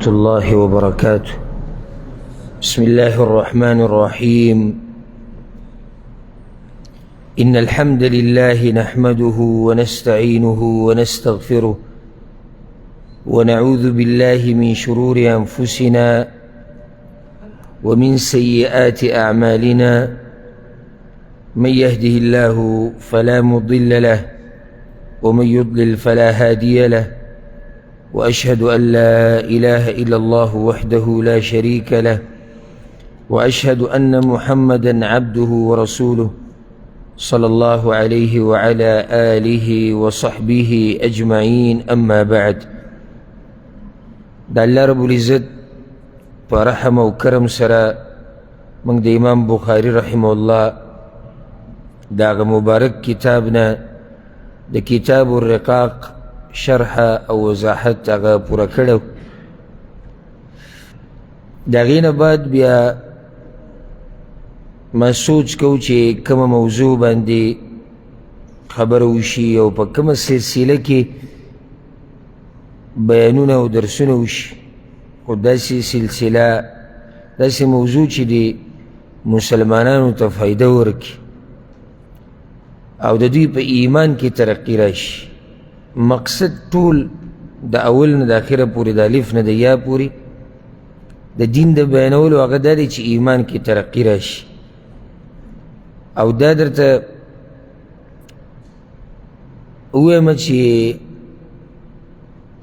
الله وبركاته. بسم الله الرحمن الرحيم. إن الحمد لله نحمده ونستعينه ونستغفره ونعوذ بالله من شرور أنفسنا ومن سيئات أعمالنا. من يهده الله فلا مضل له ومن يضلل فلا هادي له، وأشهد أن لا إله إلا الله وحده لا شريك له، وأشهد أن محمدا عبده ورسوله صلى الله عليه وعلى آله وصحبه أجمعين. أما بعد، د الله رب العزت په رحم او کرم سره موږ د امام بخاري رحمه الله د هغه مبارک کتاب نه د کتاب الرقاق شرح او وضاحت هغه پوره کړی. د هغې نه بعد بیا ما سوچ کو چې کومه موضوع باندې خبره وشي او په کومه سلسله کې بیانونه او درسونه وشي، خو داسې سلسله داسې موضوع چې د مسلمانانو ته فایده ورکړي او د دوی په ایمان کې ترقي راشي. مقصد ټول د اول نه د اخره پورې، د الف نه د یا پورې د دین د بیانولو هغه دا دی چې ایمان کې ترقي راشي. او دا درته ووایم چې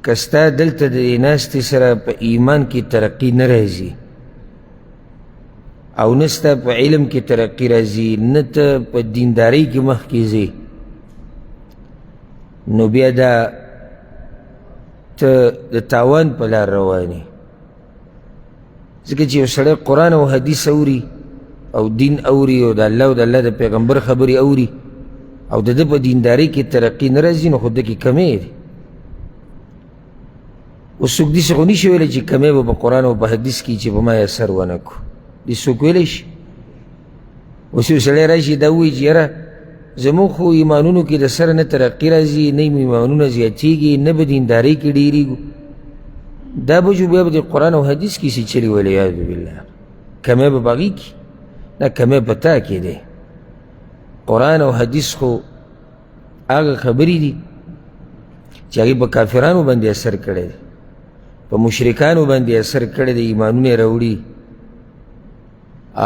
که ستا دلته د دې ناستې سره په ایمان کې ترقي نه راځي او نه ستا په علم کې ترقي راځي، نه ته په دیندارۍ کې مخکې ځې، نو بیا دا ته د تاوان په لار روان یې. ځکه چې یو سړی قرآن او حدیث اوري او دین اوري او د الله او د الله د پیغمبر خبرې اوري او د ده په دیندارۍ کې ترقي نه راځي، نو خو ده کې کمی دی. اوس څوک داسې خو نشي ویلی چې کمی به په قرآن او په حدیث کې چې په ما یې اثر ونه کړو. داسې څوک ویلی شي؟ اوس یو سړی راشي دا ووایي چې یاره زموږ خو ایمانونو کې د سره نه ترقي راځي، نه ایمانونه زیاتېږي، نه به دیندارۍ کې ډېرېږو، دا به جو بیا به د قرآن او حدیث کې څه چلي، والعیاذ بالله. کمی به په هغې کې نه، کمی په تا کې دی. قرآن او حدیث خو هغه خبرې دي چې هغې په کافرانو باندې اثر کړی دی، په مشرکانو باندې اثر کړی دی، ایمانونه یې راوړي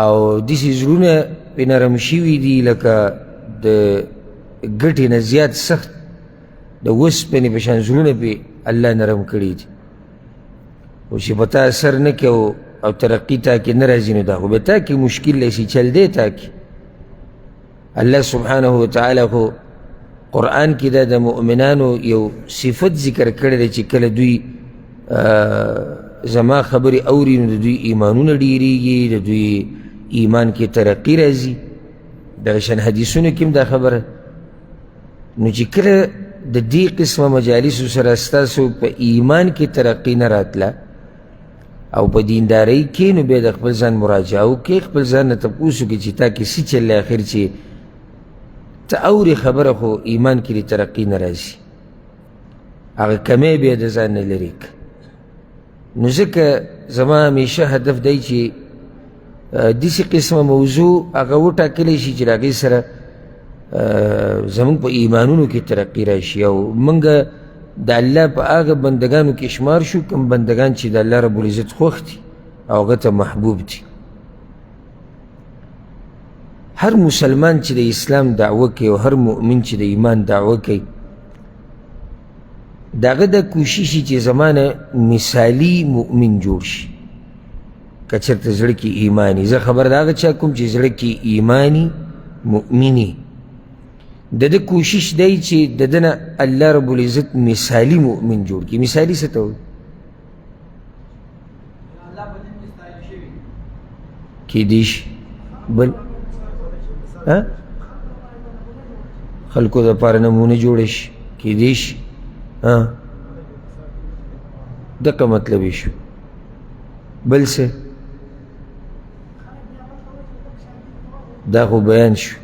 او داسې زړونه پرې نرم شوي دي لکه د ګټې نه زیات سخت د وسپنې په شان زړونه پرې الله نرم کړي دي. خو چې په تا اثر نه کوي او ترقي تا کې نه راځي، نو دا خو به تا کې مشکل دی، چې چل دی تا کې. الله سبحانه وتعالی خو قرآن کې دا د مؤمنانو یو صفت ذکر کړی دی چې کله دوی زما خبرې اوري نو د دوی ایمانونه ډېرېږي، د دوی ایمان کې ترقي راځي. دغه شان حدیثونو کې هم دا خبره. نو چې کله د دې قسمه مجالسو سره ستاسو په ایمان کې ترقي نه راتله او په دیندارۍ کې، نو بیا د خپل ځان مراجعه وکړې، خپل ځان نه تپوس وکړې چې تا کې څه چل دی، اخر چې ته اورې خبره خو ایمان کې دې ترقي نه راځي، هغه کمی بیا د ځان نه لرې کړه. نو ځکه زما همیشه هدف دی چې داسې قسمه موضوع هغه وټاکلی شي چې د هغې سره زموږ په ایمانونو کې ترقي راشي او موږ د الله په هغه بندګانو کې شمار شو کوم بندګان چې د الله رب العزت خوښ دي او هغه ته محبوب دي. هر مسلمان چې د اسلام دعوه کوي او هر مؤمن چې د ایمان دعوه کوي، د هغه دا کوشش چې زما نه مثالي مؤمن جوړ شي. که چېرته زړه کې ایماني، زه خبر د هغه چا کوم چې زړه کې ایماني مؤمني، د ده کوشش دی چې د ده نه الله رب العزت مثالي مؤمن جوړ کړي. مثالي څه ته وایي؟ کېدی شي بل خلکو دپاره نمونه جوړه شي، کېدی شي. دقه مطلب یې شو. بل څه؟ دا خو بیان شو.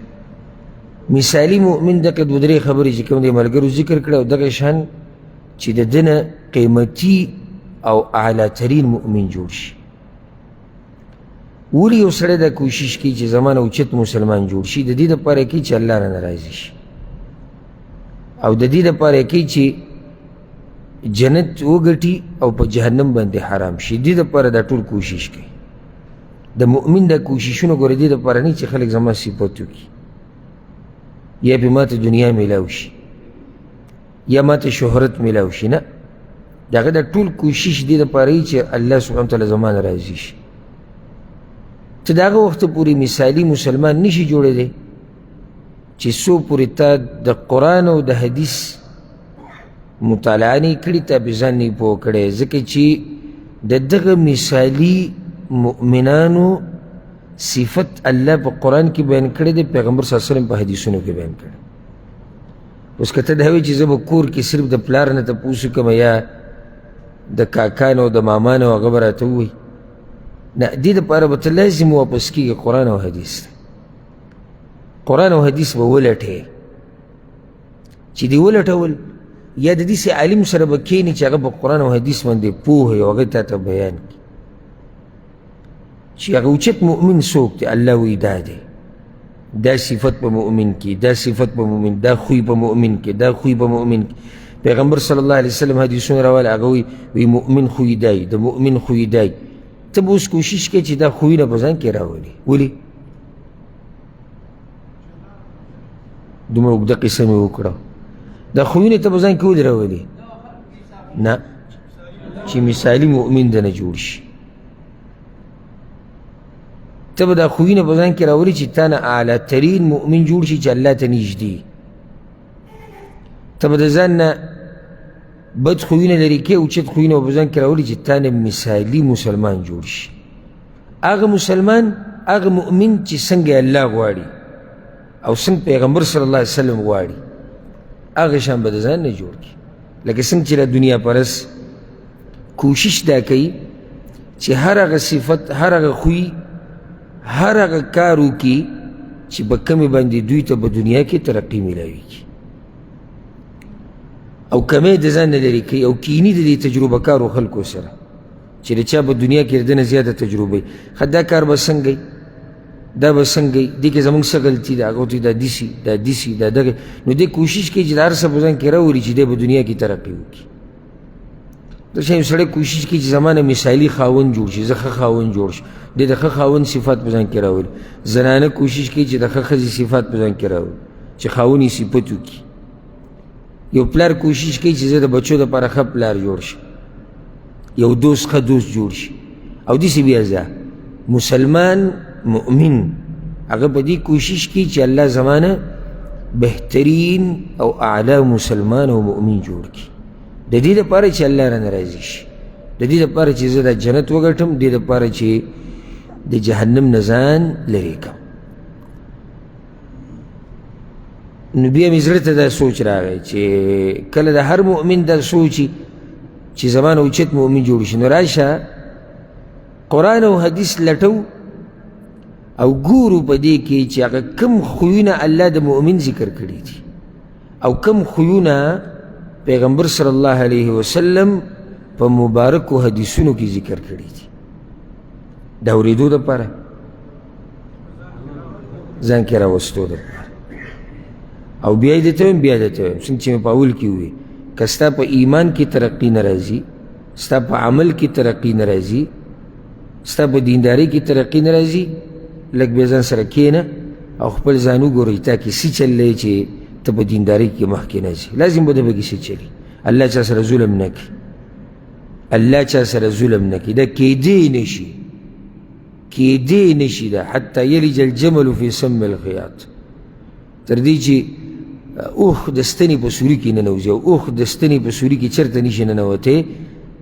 مثالي مؤمن دغه دوه درې خبرې چې کوم دی ملګرو ذکر کړه، او دغه شان چې د ده نه قیمتي او اعلی ترین مؤمن جوړ شي. ولې یو سړی دا کوشش کوي چې زما نه اوچت مسلمان جوړ شي؟ د دې دپاره کوي چې الله نه ناراضي شي، او د دې دپاره کوي چې جنت وګټي او په جهنم باندې حرام شي. دې دپاره دا ټول کوشش کوي. د مؤمن دا کوششونه ګوره دې دپاره نه چې خلک زما صفت وکړي، یا پې ماته دنیا میلاو شي، یا ماته شهرت میلاو شي. نه، د هغه دا ټول کوشش دې دپاره وي چې الله سبحانه وتعالی زما نه راضي شي. ته د هغه وخته پورې مثالي مسلمان نشي جوړېدی چې څو پورې تا د قرآن او د حدیث مطالعه نه کړي، تا پې ځان نه پوه کړی. ځکه چې د دغه مثالي مؤمنانو صفت الله په قرآن کې بیان کړی دی، پیغمبر صلی الله علیه وسلم په حدیثونو کې بیان کړی. اوس که ته دا وایې چې زه به کور کې صرف د پلار نه تپوس وکړم یا د کاکا نه او د ماما نه، هغه به راته ووایي، نه، دې دپاره به ته لازم واپس کېږي قرآن او حدیث ته. قرآن او حدیث به ولټې، چې دې ولټول یا د داسې عالم سره به کښېنې چې هغه په قرآن او حدیث باندې پوه وي او هغه تا ته بیان کړي چې هغه اوچت مؤمن څوک دی. الله وایي دا دی، دا صفت په مؤمن کې، دا صفت په مؤمن، دا خوی په مؤمن کې، دا خوی په مؤمن کې. پیغمبر صلی الله علیه وسلم حدیثونه راواله، هغه وایي مؤمن خوی دی، د مؤمن خوی دی. ته به اوس کوشش کوې چې دا خویونه په ځان کې راولي. ولې؟ دومره اوږده قصه مې وکړه. دا خویونه ته په ځان کې ولې راولي؟ نه، چې مثالي مؤمن دنه جوړ شي. ته به دا خویونه په ځان کې راولي چې تا نه اعلی ترین مؤمن جوړ شي چې الله ته نږدې. ته به د ځان نه بد خویونه لرې کوې، اوچت خویونه به په ځان کې راولي چې تا نه مثالي مسلمان جوړ شي. هغه مسلمان، هغه مؤمن چې څنګه الله غواړي او څنګه پیغمبر صلی الله علیه وسلم غواړي، هغه شان به د ځان نه جوړ کړي. لکه څنګه چې د دنیا پرس کوشش دا کوي چې هر هغه صفت، هر هغه خوی، هر هغه کار وکړي چې په کومې باندې دوی ته په دنیا کې ترقي میلاویږي، او کمی د ځان نه لرې کوي او کیني د دې تجربه کارو خلکو سره چې د چا په دنیا کې د ده نه زیاته تجربه وي. ښه دا کار به څنګه وي، دا به څنګه وي، دې کې زموږ څه غلطي ده، هغه ته دا داسې، دا داسې، دا دغه. نو دی کوشش کوي چې د هر څه په ځان کې راولي چې دی په دنیا کې ترقي وکړي. داسې یو سړی کوشش کوي چې زما نه مثالي خاوند جوړ شي، زه ښه خاوند جوړ شم، دی د ښه خاوند صفات په ځان کې راولي. زنانه کوشش کوي چې د ښه ښځې صفات په ځان کې راولي چې خاوند یې صفت وکړي. یو پلار کوشش کوي چې زه د بچو دپاره ښه پلار جوړ شم، یو دوست ښه دوست جوړ شي، او داسې بیا ځه. مسلمان مؤمن هغه په دې کوشش کوي چې الله زمانه بهترین او اعلی مسلمان او مؤمن جوړ کړي، د دې دپاره چې الله رانه راضي شي، د دې دپاره چې زه د جنت وګټم، د دې دپاره چې د جهنم نه ځان لرې کړم. نو بیا مې زړه ته دا سوچ راغی چې کله د هر مؤمن دا سوچ چې زما نه اوچت مؤمن جوړ شي، نو راشه قرآن او حدیث لټو او ګورو په دې کې چې هغه کم خویونه الله د مؤمن ذکر کړي دي او کم خویونه پیغمبر صلی الله علیه وسلم په مبارکو حدیثونو کې ذکر کړي دي. د اورېدو دپاره، ځان کې راوستو دپاره. او بیا یې درته وایم، بیا درته وایم څنګه چې مې په اول کې وویل، که ستا په ایمان کې ترقي نه راځي، ستا په عمل کې ترقي نه راځي، ستا په دیندارۍ کې ترقي نه راځي، لږ بیا ځان سره کښېنه او خپل ځان وګوره چې تا کې څه چل دی چې ته په دیندارۍ کې مخکې نه ځې. لازم به د پکې څه چلي. الله چا سره ظلم نه کوي، الله چا سره ظلم نه کوي. دا کېدی نه شي، کېدی نه شي دا، حتی یلج الجمل فی سم الخیاط، تر دې چې اوښ د ستنې په سوري کې ننوځي او اوښ د ستنې په سوري کې چېرته نشي ننوتی.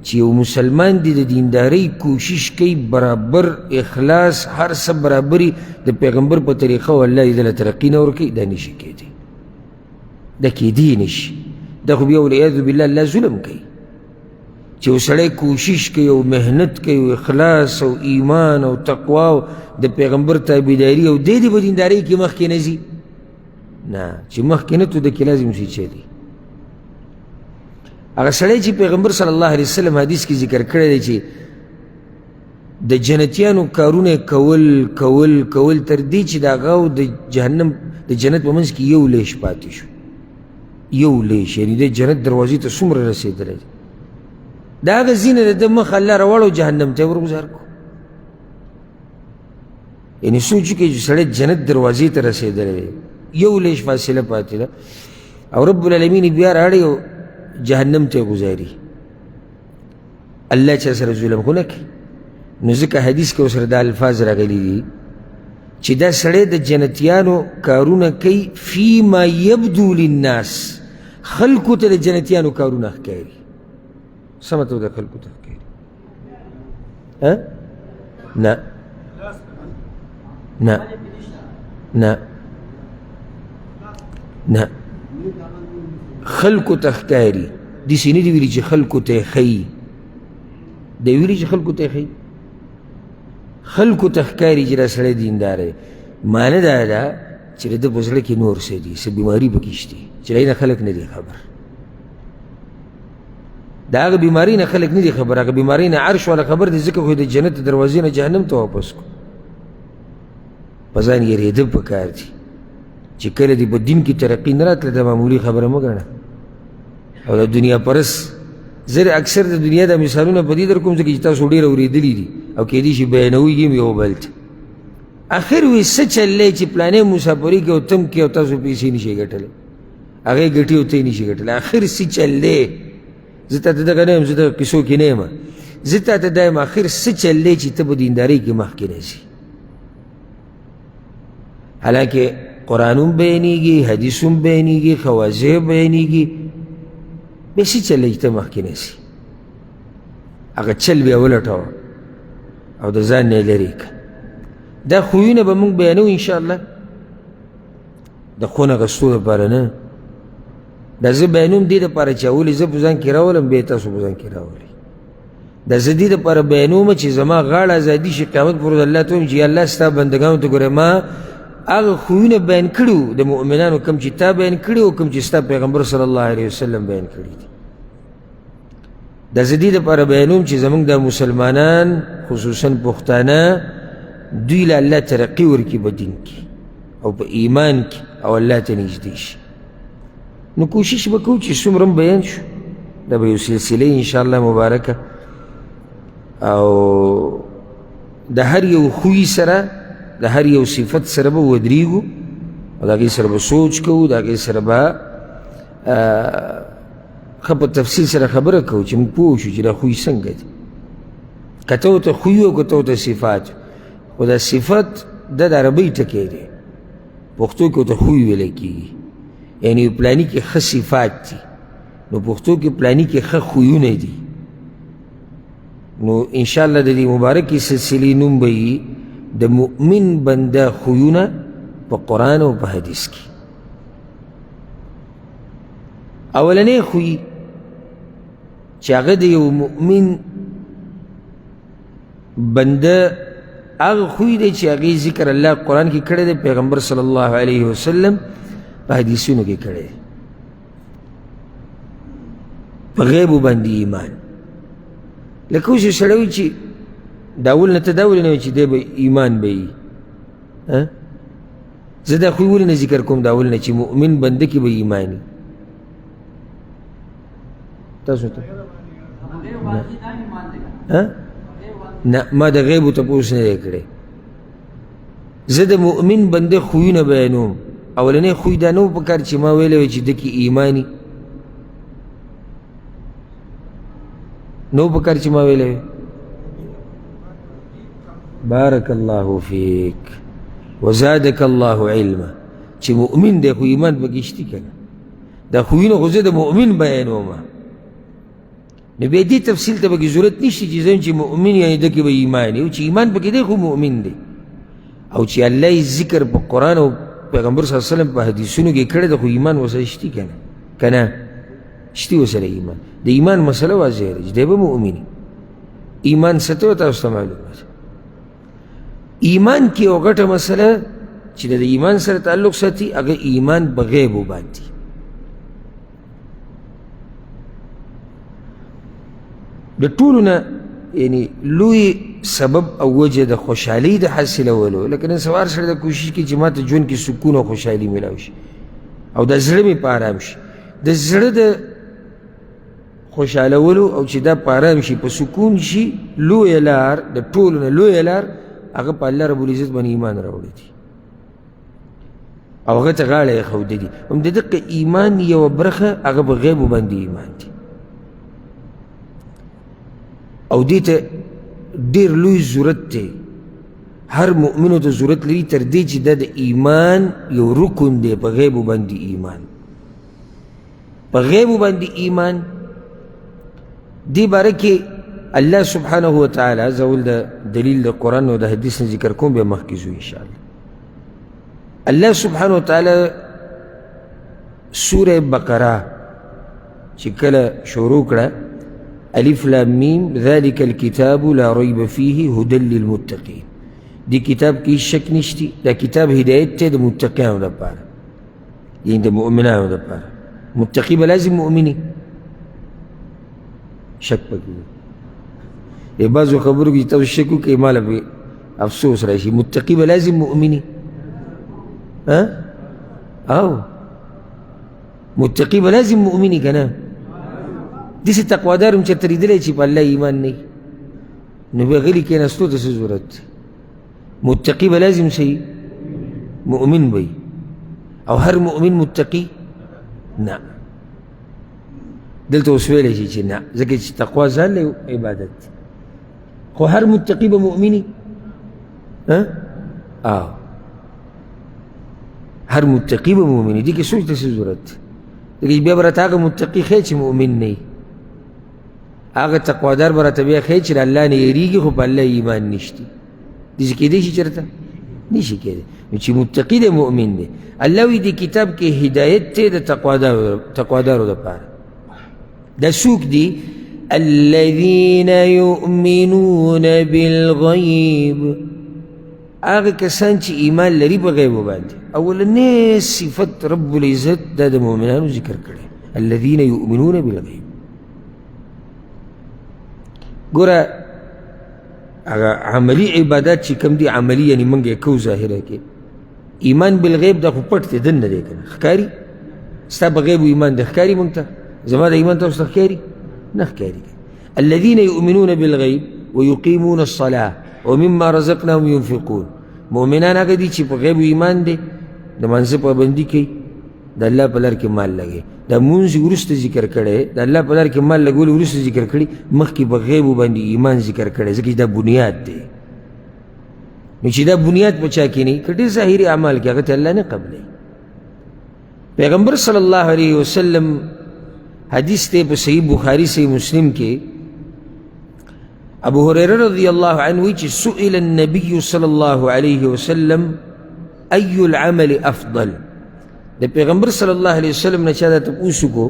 چې یو مسلمان دی د دیندارۍ کوشش کوي، برابر اخلاص هر څه برابري د پیغمبر په طریقه او الله دې دله ترقي نه ورکوي، دا نشي کېدی، دا کېدی نشي. دا خو بیا والعیاذ بالله الله ظلم کوي چې یو سړی کوشش کوي او محنت کوي او اخلاص او ایمان او تقوا او د پیغمبر تابعداري او دی دې په دیندارۍ کې مخکې نه ځي. نه، چې مخکې نه ته د کې لازم شي چلی. هغه سړی چې پیغمبر صلی الله علیه وسلم حدیث کې ذکر کړی دی چې د جنتیانو کارونه کول کول کول تر دې چې د هغه او د جهنم د جنت په منځ کې یو لیش پاتې شو، یو لیش، یعنې د جنت دروازې ته څومره رسېدلی دی. د هغه ځای نه د ده مخ الله راواړو جهنم ته یې ورګوزار کړو. یعنې سوچ وکړئ چې سړی جنت دروازې ته رسېدلی دی، یو لیش فاصله پاتې ده، او رب العالمین یې بیا راړی او جهنم ته یې ګوزاري. الله چا سره ظلم خو نه کوي. نو ځکه حدیث کې ورسره دا الفاظ راغلي دي چې دا سړی د جنتیانو کارونه کوي فیما یبدو للناس، خلکو ته د جنتیانو کارونه ښکاري. څه مطلب د خلکو ته ښکاري؟ نه نه نه نه، خلکو ته ښکاري. داسې نه دي ویلي چې خلکو ته یې ښیي، دی ویلي چې خلکو ته یې ښیي. خلکو ته ښکاري چې دا سړی دیندار دی. معنی دا ده چې د ده په زړه کې نور څه دي، څه بیماري پکې شته چې له نه خلک نه دي خبر. د هغه بیماري نه خلک نه دي خبر، هغه بیماري نه عرش والا خبر دی، ځکه خو یې د جنت د دروازې نه جهنم ته واپس کړو. په ځان یېرېده پکار دي چې کله دې په دین کې ترقي نه راتله دا معمولي خبره مه ګڼه. او د دنیا پرس زه اکثر د دنیا دا مثالونه په دې در کوم ځکه چې تاسو ډېر اورېدلي دي او کېدای شي بیانوي یې هم یو بل ته. اخر وي څه چل دی چې پلانی مسافري کوي او تم کوي او تاسو پیسې نشئ ګټلی، هغې ګټي او ته یې نشي ګټلی. اخر څه چل دی؟ زه تا ته دغه نه یم، زه دغه قصو کې نه یم، زه تا ته دا یم اخر څه چل دی چې ته په دیندارۍ کې مخکې نه ځې. حالانکه قرآن هم بیانېږي، حدیث هم بیانېږي، ښه واضح بیانېږي، بیا څه چل دی چې ته مخکې نه ځې؟ هغه چل بیا ولټوه او د ځان نه یې لرې کړه. دا خویونه به موږ بیانوو انشاءالله، د خونه غستو لپاره نه. دا زه بیانوم دې دپاره چې اول زه په ځان کې راولم، بیا تاسو په ځان کې راولئ. دا زه دې دپاره بیانوم چې زما غاړه ازادي شي قیامت پر ورځ الله ته ووایم چې یا الله ستا بندګانو ته ګوره ما هغه خویونه بیان کړي وو د مؤمنانو، کوم چې تا بیان کړي او کوم چې ستا پیغمبر صلی الله علیه وسلم بیان کړي دي. دا زه دې دپاره بیانوم چې زموږ دا مسلمانان خصوصا پښتانه دوی له الله ترقي ورکړي په دین کې او په ایمان کې او الله ته نږدې شي. نو کوشش به کوو چې څومره هم بیان شو، دا به یو سلسله انشاءالله مبارکه، او د هر یو خوی سره د هر یو صفت سره به ودرېږو او د هغې سره به سوچ کوو، د هغې سره به ښه په تفصیل سره خبره کوو چې موږ پوه شو چې دا خوی څنګه دی. که ته ورته خوی او که ته ورته صفات، خو دا صفت دا د عربۍ ټکی دی، پښتو کې ورته خوی ویلی کېږي. یعنی پلاني کې ښه صفات دي، نو پښتو کې پلاني کې ښه خویونه دي. نو انشاءالله د دې مبارکې سلسلې نوم به یي د مؤمن بنده خویونه په قرآن او په حدیث کې. اولنی خوی چې هغه د یو مؤمن بنده هغه خوی دی چې هغې ذکر الله قرآن کې کړی دی، پیغمبر صلی الله علیه وسلم په حدیثونو کې کړی دی، په غیبو باندې ایمان. لکه اوس یو سړی وایي چې دا اول نه ته دا ولې نه وایي چې دی به ایمان به یي؟ زه دا خوی ولې نه ذکر کوم دا اول نه چې مؤمن بنده کې به ایمان وي؟ تاسو ته نه، ما د غیبو تپوس نه دی کړی. زه د مؤمن بنده خویونه بیانوم. اولنی خوی دا نه و پکار چې ما ویلی وای چې ده کې ایماني، نه و پکار چې ما ویلی وای. بارک الله فیک وزادک الله علما، چې مؤمن دی خو ایمان پکې شته که نه. دا خویونه خو زه د مؤمن بیانوم، نو بیا دې تفصیل ته پکې ضرورت نشته چې زه چې مؤمن یعنې ده کې به ایمان وي، چې ایمان پکې دی خو مؤمن دی، او چې الله یې ذکر په قرآن او پیغمبر صلی الله علیه وسلم په حدیثونو کې کړی دی خو ایمان ورسره شته که نه؟ که نه شته ورسره ایمان. د ایمان مسله واضح ده چې دی به مؤمن. ایمان څه ته تاسو ته معلومه ده. ایمان کې یوه غټه مسله چې د ایمان سره تعلق ساتي هغه ایمان په غیبو باندې. د ټولو نه یعنی لوی سبب او وجه د خوشحالۍ د حاصلولو، لکه نن سبا هر سړی دا کوشش کوي چې ما ته ژوند کې سکون او خوشحالي میلاو شي او د زړه مې په آرام شي. د زړه د خوشحالولو او چې دا په آرام شي، په سکون شي، لویه لار د ټولو نه لویه لار هغه په الله رب العزت باندې ایمان راوړی دی او هغه ته غاړه ایښودې دي. هم د دقه ایمان یوه برخه هغه په غیبو باندې ایمان دی، او دې ته ډېر لوی ضرورت دی. هر مؤمنو ته ضرورت لري تر دې چې دا د ایمان یو رکن دی، په غیبو باندې ایمان، په غیبو باندې ایمان. دې باره کې الله سبحانه وتعالی زه اول د دلیل د قرآن او د حدیث نه ذکر کوم، بیا مخکې ځو انشاءالله. الله سبحانه وتعالی سوره بقره چې کله شروع کړه، الف لام میم ذلك الكتاب لا ريب فيه هدى للمتقين. دې کتاب کې شک نشتی، دا کتاب هدایت دی د متقیانو لپاره، یعنی د مؤمنانو لپاره. متقی به لازم مؤمني، شک پکې دی. بعضو خبرو کې چې تاسو شک وکړئ ما له پرې افسوس راشي. متقی به لازم مؤمني، او متقی به لازم مؤمني که نه؟ داسې تقوادار هم چېرته لیدلی چې په الله ایمان نه وي، نو بیا غلي کښېناستو ته څه ضرورت دی؟ متقی به لازم شي مؤمن وي، او هر مؤمن متقی نه. دلته اوس ویلی شي چې نه، ځکه چې تقوا ځان له عبادت دی، خو هر متقی به مؤمني. او هر متقی به مؤمني، دې کې سوچ ته څه ضرورت دی؟ ځکه چې بیا به راته هغه متقي ښیي چې مؤمن نه وي، هغه تقوادار به راته بیا ښیي چې د الله نه یریږي خو په الله ایمان نشته. داسې کېدی شي چېرته؟ نشي کېدی. نو چې متقي دی مؤمن دی. الله وایي دې کتاب کې هدایت دی د تقوادارو دپاره. دا څوک دي؟ الذين يؤمنون بالغيب، هغه کسان چې ایمان لري په غیبو باندې. اولنی صفت رب العزت دا د مؤمنانو ذکر کړی، الذين يؤمنون بالغیب. ګوره هغه عملي عبادات چې کوم دي، عملي یعنې موږ یې کوو ظاهره کې، ایمان بالغیب دا خو پټ دی، دننه دی که نه، ښکاري ستا په غیبو ایمان دی، ښکاري موږ ته؟ زما د ایمان تاسو ته ښکاري؟ نه ښکاري. الذين يؤمنون بالغيب ويقيمون الصلاة ومما رزقناهم ينفقون. مؤمنان هغه دي چې په غیب ایمان دی، د لمانځه پابندي کوي، د الله په لار کې مال لګوي. دا مونځ وروسته ذکر کړی، د الله په لار کې مال لګول وروسته ذکر کړي، مخکې په غیبو باندې ایمان ذکر کړی، ځکه چې دا بنیاد دی. نو چې دا بنیاد په چا کې نه وي، که ډېر ظاهري اعمال کې، هغه ته الله نه قبلوي. پیغمبر صلی الله علیه وسلم حدیث ته په صحیح بخاری صحیح مسلم کې ابو هريره رضی الله عنه چې سئل النبي صلی الله علیه وسلم ای العمل افضل. د پیغمبر صلی الله علیه وسلم نه چا دا تپوس وکړو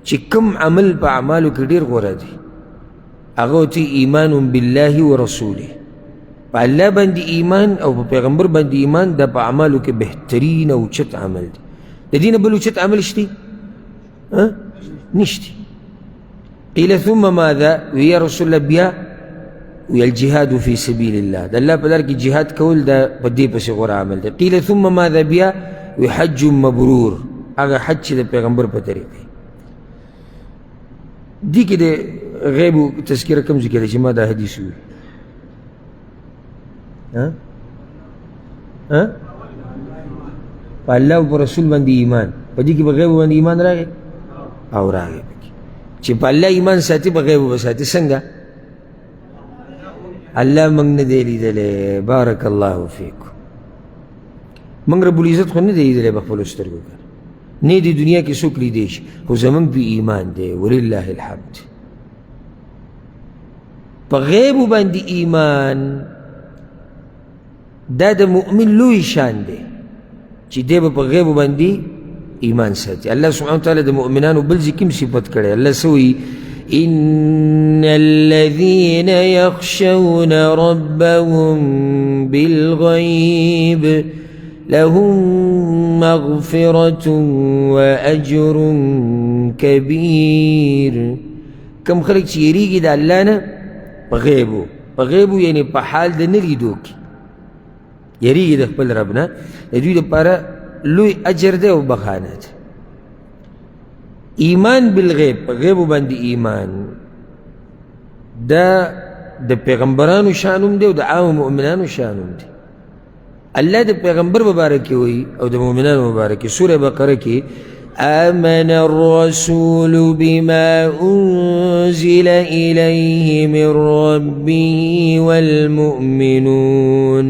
چې کوم عمل په اعمالو کې ډېر غوره دی، هغه ورته ایمان بالله ورسوله، په الله باندې ایمان او په پیغمبر باندې ایمان، دا په اعمالو کې بهترین او اوچت عمل دی. د دې نه بل اوچت عمل شته؟ نشته. قیل ثم ماذا؟ وی یا رسول الله بیا وی الجهاد فی سبیل الله، د الله په لار کې جهاد کول دا په دې پسې غوره عمل دی. قیل ثم ماذا؟ بیا وی حج مبرور، هغه حج چې د پیغمبر په طریقې دې کې د غیب تذکره کوم ذکر چې ما دا حدیث وی. ها ها په الله او په رسول باندې ایمان، په دې کې په غیب باندې ایمان راغی او راغی پکې چې په الله ایمان ساتي، په غیب به ساتي. څنګه؟ الله موږ نه دی لیدلی. بارک الله فیکم. موږ رب العزت خو نه دی لیدلی په خپلو سترګو که نه دې دنیا کې څوک لیدی شي، خو زموږ په ایمان دی ولله الحمد. په غیب باندې ایمان دا د مؤمن لوی شان دی چې دی به په غیب باندې ایمان ساتي. الله سبحانه وتعالی د مؤمنانو بل ځای کې هم صفت کړی. الله څه وایي؟ إن الذين يخشون ربهم بالغيب لهم مغفرة وأجر كبير. کم خلک چې یریږي د الله نه په غیبو، په غیبو یعنی په حال د نه لیدو کې یریږي د خپل رب نه، د دوی دپاره لوی اجر دی او بخښنه ده. ایمان بالغیب، په غیبو باندې ایمان، دا د پیغمبرانو شان هم دی او د عامو مؤمنانو شان هم دی. الله د پیغمبر مبارک وایي او د مؤمنانو مبارک، سوره بقره کې آمن الرسول بما أنزل إليه من ربه والمؤمنون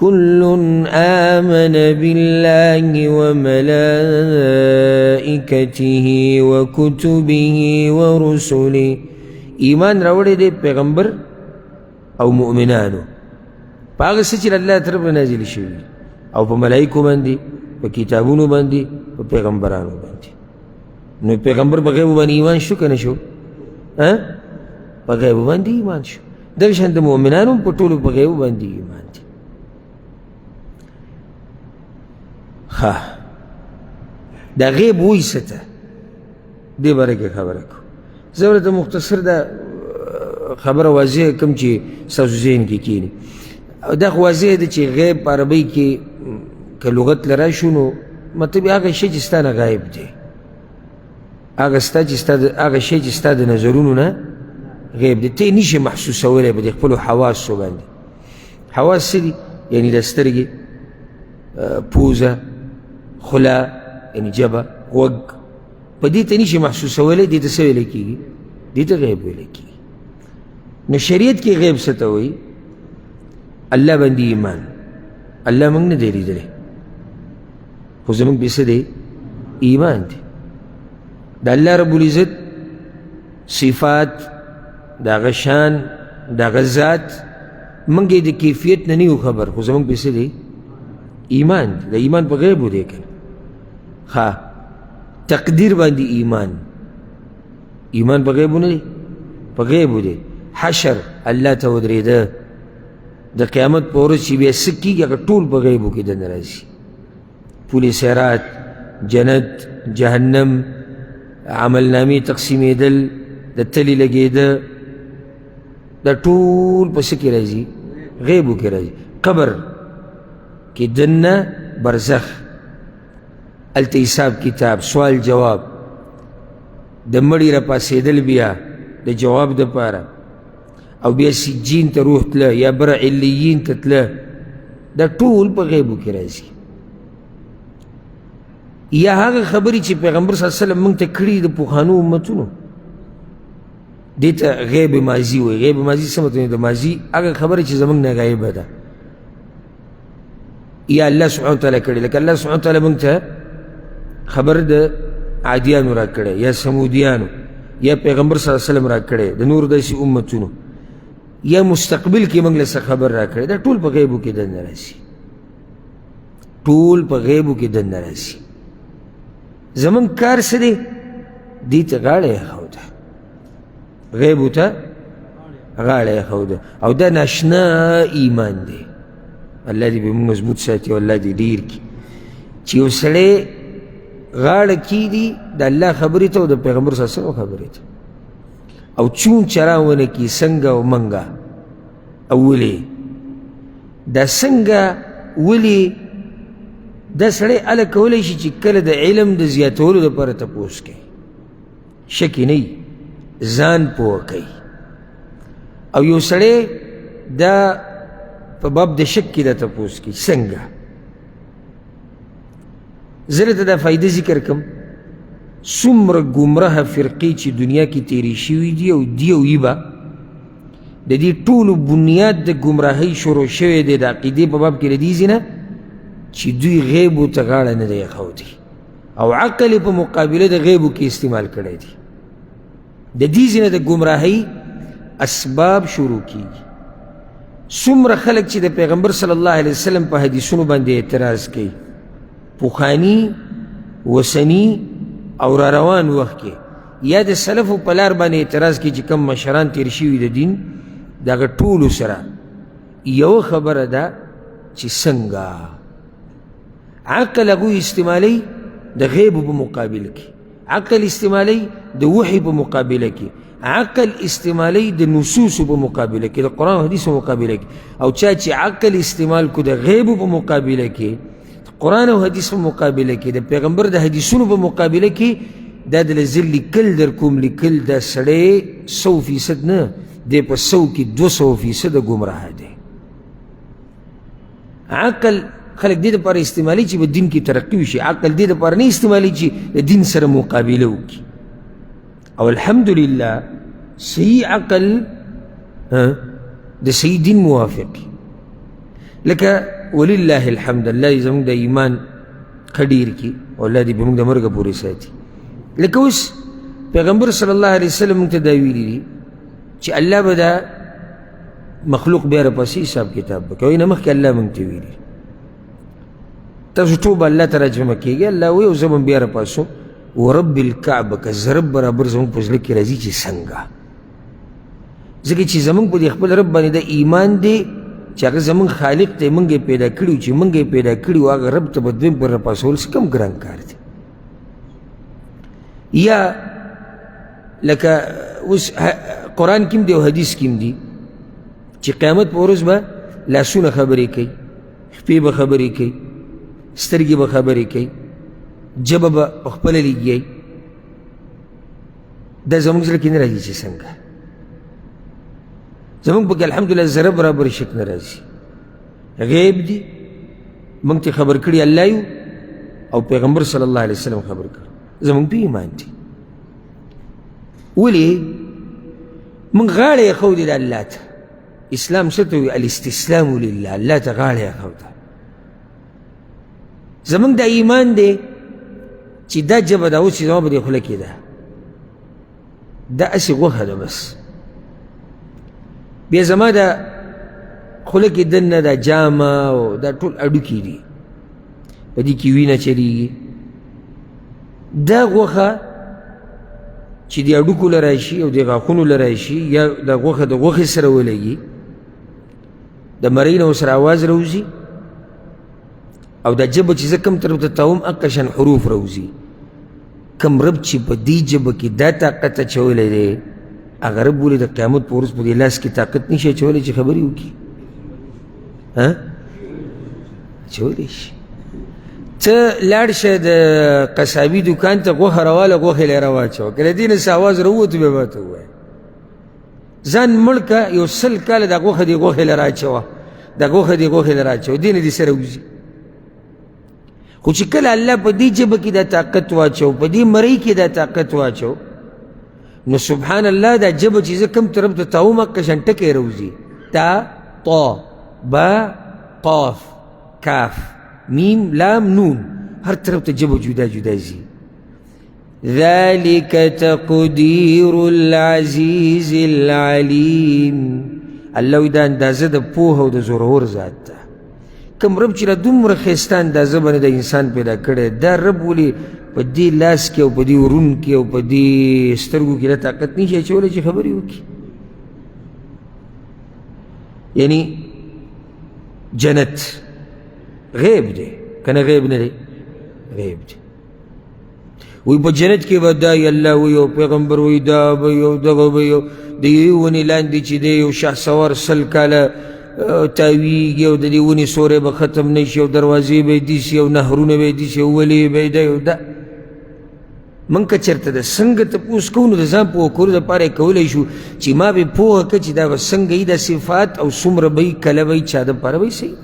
كل آمن بالله وملائكته وكتبه ورسله. ایمان راوړی دی پیغمبر او مؤمنانو په هغه څه چې الله طرف نه نازل شوي، او په ملایکو باندې، په کتابونو باندې، په پیغمبرانو باندې. نو پیغمبر په غیبو باندې ایمان شو که نه شو؟ په غیبو باندې ایمان شو. دغه شان د مؤمنانو په ټولو په غیبو باندې ایمان دی. ښه، دا غیب وایي څه ته، دې باره کې خبره کوو. زه ورته مختصر دا خبره واضح کوم چې ستاسو ذهن کې کښېني. دا خو واضح ده چې غیب په عربۍ کې که لغت له راشو نو مطلب هغه شی چې ستا نه غایب دی، هغه ستا چې ستا هغه شی چې ستا د نظرونو نه غیب دی، ته یې نشې محسوسولی په دې خپلو حواسو باندې. حواس څه دي؟ یعنې د سترګې، پوزه، خوله، یعنې ژبه، غوږ، په دې ته نشي محسوسولی، دې ته څه ویلی کېږي؟ دې ته غیب ویلی کېږي. نو شریعت کې غیب څه ته وایي؟ الله باندې ایمان. الله موږ نه دی لیدلی، خو زموږ پې څه دی؟ ایمان دی. د الله رب العزت صفات، د هغه شان، د هغه ذات، موږ یې د کیفیت نه نه یو خبر، خو زموږ پې څه دی؟ ایمان دی. د ایمان په غیبو دی که نه. ښه، تقدیر باندې ایمان، ایمان په غیبو نه دی، په غیبو دی. حشر، الله ته ودرېده، د قیامت په ورځ چې بیا څه کېږي هغه ټول په غیبو کې دننه راځي. پولې صراط، جنت، جهنم، عملنامې تقسیمېدل، د تلې لګېده، دا ټول په څه کې راځي؟ غیبو کې راځي. قبر کې دننه برزخ، هلته حساب کتاب، سوال جواب، د مړي راپاڅېدل بیا د جواب دپاره، او بیا سجین ته روح تله یا بر علیین ته تله، دا ټول په غیبو کې راځي. یا هغه خبرې چې پیغمبر صلی الله علیه وسلم موږ ته کړي د پخوانو امتونو، دې ته غیب ماضي وایي. غیب ماضي څه مطلب؟ د ماضي هغه خبره چې زموږ نه غایبه ده، یا الله سبحانه وتعالی کړې. لکه الله سبحانه وتعالی موږ ته خبر د عادیانو را کړی، یا سمودیانو، یا پیغمبر صلی الله علیه وسلم را کړی، د نورو داسې امتونو، یا مستقبل کې موږ له څه خبر را کړی، دا ټول په غیبو کې دننه راځي. ټول په غیبو کې دننه راځي. زموږ کار څه دی؟ دې ته غاړه ایښوده، غیبو ته غاړه ایښوده، او دا ناشنا ایمان دی. الله دې به موږ مضبوط ساتي او الله دې ډېر کړي چې یو سړی غاړه کیږي د الله خبرې ته او د پیغمبر صلی الله علیه وسلم خبرې ته، او چون چرا ونه کړي څنګه او منګه او ولې دا څنګه ولې، دا سړی هله کولی شي چې کله د علم د زیاتولو دپاره تپوس کوي، شک یې نه وي، ځان پوه کوي. او یو سړی دا په باب د شک کې دا تپوس کوي څنګه. زه درته دا فایده ذکر کوم، څومره ګمراه فرقې چې دنیا کې تېرې شوي دي او دي او یي به، د دې ټولو بنیاد د ګمراهۍ شروع شوی دی د عقیدې په باب کې له دې ځای نه چې دوی غیبو ته غاړه نه دی ایښودې او عقل یې په مقابله د غیبو کې استعمال کړی دی. د دې ځای نه د ګمراهۍ اسباب شروع کیږي. څومره خلک چې د پیغمبر صلی الله علیه وسلم په حدیثونو باندې اعتراض کوي، پخواني، اوسني او را روان وخت کې، یا د سلفو په لار باندې اعتراض کوي چې کوم مشران تېر شوي د دین، د هغه ټولو سره یوه خبره ده چې څنګه عقل هغوی استعمالوي د غیبو په مقابل کې، عقل استعمالوي د وحي په مقابله کې، عقل استعمالوي د نصوصو په مقابله کې، د قرآن او حدیث په مقابله کې، او چا چې عقل استعمال کو د غیبو په مقابله کې، قرآن او حدیث په مقابله کې، د پیغمبر د حدیثونو په مقابله کې، دا د زه لیکل در کوم، لیکل دا سړی 100% نه دی، په 100 کې 200% ګمراه دی. عقل خلک دې دپاره استعمالوي چې په دین کې ترقي وشي، عقل دې دپاره نه استعمالوي چې د دین سره مقابله وکړي. او الحمدلله صحیح عقل د صحیح دین موافق. لکه ولله الحمد، الله دې زموږ د ایمان ښه ډېر کړي او الله دې به موږ د مرګه پورې ساتي. لکه اوس پیغمبر صلی الله علیه وسلم موږ ته دا ویلي دي چې الله به دا مخلوق بیا راپسې حساب کتاب به کوي. نه مخکې الله موږ ته ویلي تاسو ټول به الله ته راجمع کېږئ، الله وایي او زه به بیا راپاڅوم. ورب الکعبه که ضرب برابر زموږ په زړه کې راځي چې څنګه، ځکه چې زموږ په دې خپل رب باندې د ایمان دی چې هغه زموږ خالق دی، موږ یې پیدا کړي، چې موږ یې پیدا کړي وو هغه رب ته به دویم پر راپاڅول څه کم ګران کار دی. یا لکه اوس قرآن کې هم دی او حدیث کې هم دی چې قیامت په ورځ به لاسونه خبرې کوي، خپې به خبرې کوي، سترګې به خبرې کوي، ژبه به په خپله لګیږي. دا زموږ زړه کې نه راځي چې څنګه، زموږ پکې الحمدلله ذره برابر شک نه راځي. غیب دی، موږ ته خبر کړي الله یو او پیغمبر صلی الله علیه وسلم خبر کړي، زموږ په ایمان دی. ولې موږ غاړه یې ښودې ده الله ته؟ اسلام څه ته وایي؟ الاستسلام لله، الله ته غاړه یې ښوده. زموږ دا ایمان دی چې دا ژبه ده اوس چې زما په دې خوله کې ده، دا هسې غوښه ده بس، بیا زما د خوله کې دننه دا جامه او دا ټول هډوکي دي، په دې کې وینه چلیږي. دا غوښه چې د هډوکو له راشي او د غاښونو له راشي، یا د غوښه د غوښې سره ولګي، د مرۍ نه ورسره اواز راوځي، او دا ژبه چې زه کوم طرف ته تاوم هقه شان حروف راوځي. کوم رب چې په دې ژبه کې دا طاقت اچولی دی، هغه رب ولې د قیامت په ورځ په دې لاس کې طاقت نشي اچولی چې خبرې وکړي؟ اچولی شي. ته لاړ شه د قصابي دوکان ته، غوښه راواله، غوښې له راواچوه، که له دې نه څه اواز راووتو بیا به ته ووایې. ځان مړ که، یو 100 کاله دا غوښه دې غوښې له راچوه، دا غوښه دې غوښې له راچوه، دې نه دې سره وځي. خو چې کله الله په دې ژبه کې دا طاقت واچو، په دې مرۍ کې دا طاقت واچو، نو سبحان الله دا ژبه چې زه کوم طرف ته تاوم هقه شان ټکی راوځي، تا طا با قاف کاف میم لام نون، هر طرف ته ژبه جدا جدا ځي. ذلك تقدیر العزیز العلیم. الله وایي دا اندازه د پوهه او د زورور ذات ده. کوم رب چې دا دومره ښایسته اندازه باندې د انسان پیدا کړی، دا رب ولې په دې لاس کې او په دې ورون کې او په دې سترګو کې دا طاقت نشي اچولی چې خبرې وکړي؟ یعنی جنت غیب دی که نه؟ غیب نه دی، غیب دی. وی په جنت کې به دا الله وی او پیغمبر وی دا به یو دغه به یو د یوې ونې لاندې چې دی یو شهسوار 100 کاله تاویږي او د دې ونې سوری به ختم نه شي او دروازې به یې دي او نهرونه به یې دي او ولې به یې دی او دا. موږ که چېرته د څنګه تپوس کوو نو د ځان پوه کولو دپاره یې کولی شو چې ما به پوهه کړه چې دا به څنګه وي دا صفات او څومره به وي، کله به وي، چا دپاره به یې څه وي.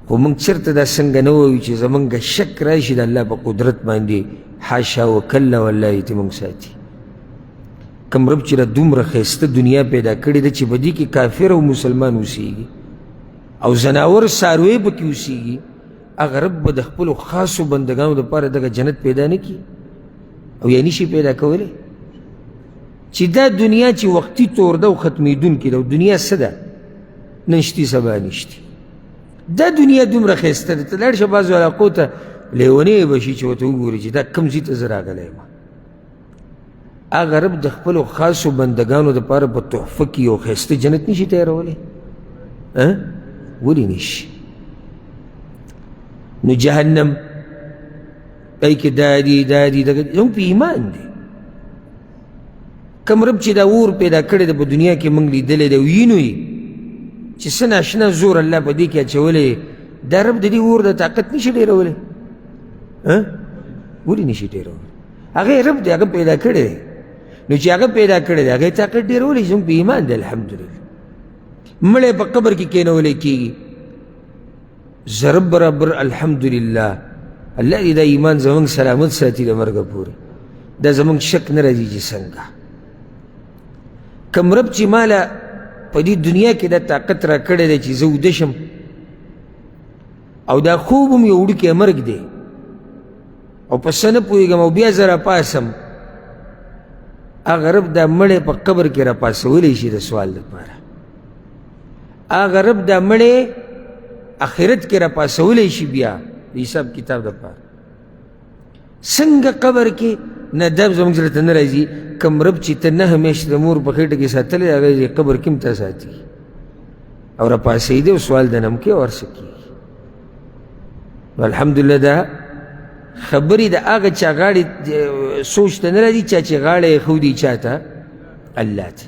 خو موږ چېرته دا څنګه نه وایو چې زموږ شک راشي د الله په قدرت باندې، حاشا وکلا، والله یې ترې موږ ساتي. کوم رب چې دا دومره ښایسته دنیا پیدا کړې ده چې په دې کې کافر او مسلمان اوسېږي او ځناور څاروی پکې اوسېږي، هغه رب به د خپلو خاصو بندګانو دپاره دغه جنت پیدا نه کړي او یا نشي پیدا کولی؟ چې دا دنیا چې وقتي طور ده او ختمېدونکې ده، او دنیا څه ده؟ نن شتي سبا نشتي. دا دنیا دومره ښایسته ده، ته لاړ شه بعضو علاقو ته لیونی به شي چې ورته وګوري چې دا کوم ځای ته زه راغلی یم. هغه رب د خپلو خاصو بندګانو دپاره په تحفه کې یو ښایسته جنت نشي تیارولی؟ ولې نشي؟ نو جهنم پای کې دا دي دا دي دغه زموږ په ایمان دی. کوم رب چې دا اور پیدا کړی دی په دنیا کې موږ لیدلی دی، وینو یې چې څه ناشنا زور الله په دې کې اچولی، دا رب د دې اور د طاقت نشي ډېرولی. ولې نشي ډېرولی؟ هغه رب دی، هغه پیدا کړی دی. نو چې هغه پیدا کړی دی، هغه طاقت ډېرولی شي، زموږ په ایمان دی الحمدلله. مړی په قبر کې کېنولی کېږي ضرب برابر الحمدلله. الله دې دا ایمان زموږ سلامت ساتي د مرګه پورې، دا زموږ شک نه راځي چې څنګه. کوم رب چې ماله په دې دنیا کې دا طاقت را کړی دی چې زه وده شم، او دا خوب هم یو وړوکی مرګ دی، او په څه نه پوهېږم او بیا زه راپاڅم، هغه رب دا مړی په قبر کې راپاڅولی شي د سوال دپاره. هغه رب دا مړی آخرت کې راپاڅولی شي بیا د حساب کتاب دپاره. څنګه قبر کې؟ نه، دا زموږ زړه ته نه راځي. کوم رب چې ته 9 میاشتې د مور په خېټه کې ساتلی، هغه دې قبر کې هم تا ساتي او راپاڅېدی او سوال د نه هم کوي او هر څه کېږي. نو الحمدلله دا خبرې د هغه چا غاړې سوچ ته نه راځي چا چې غاړه یې ښودي چا ته؟ الله ته.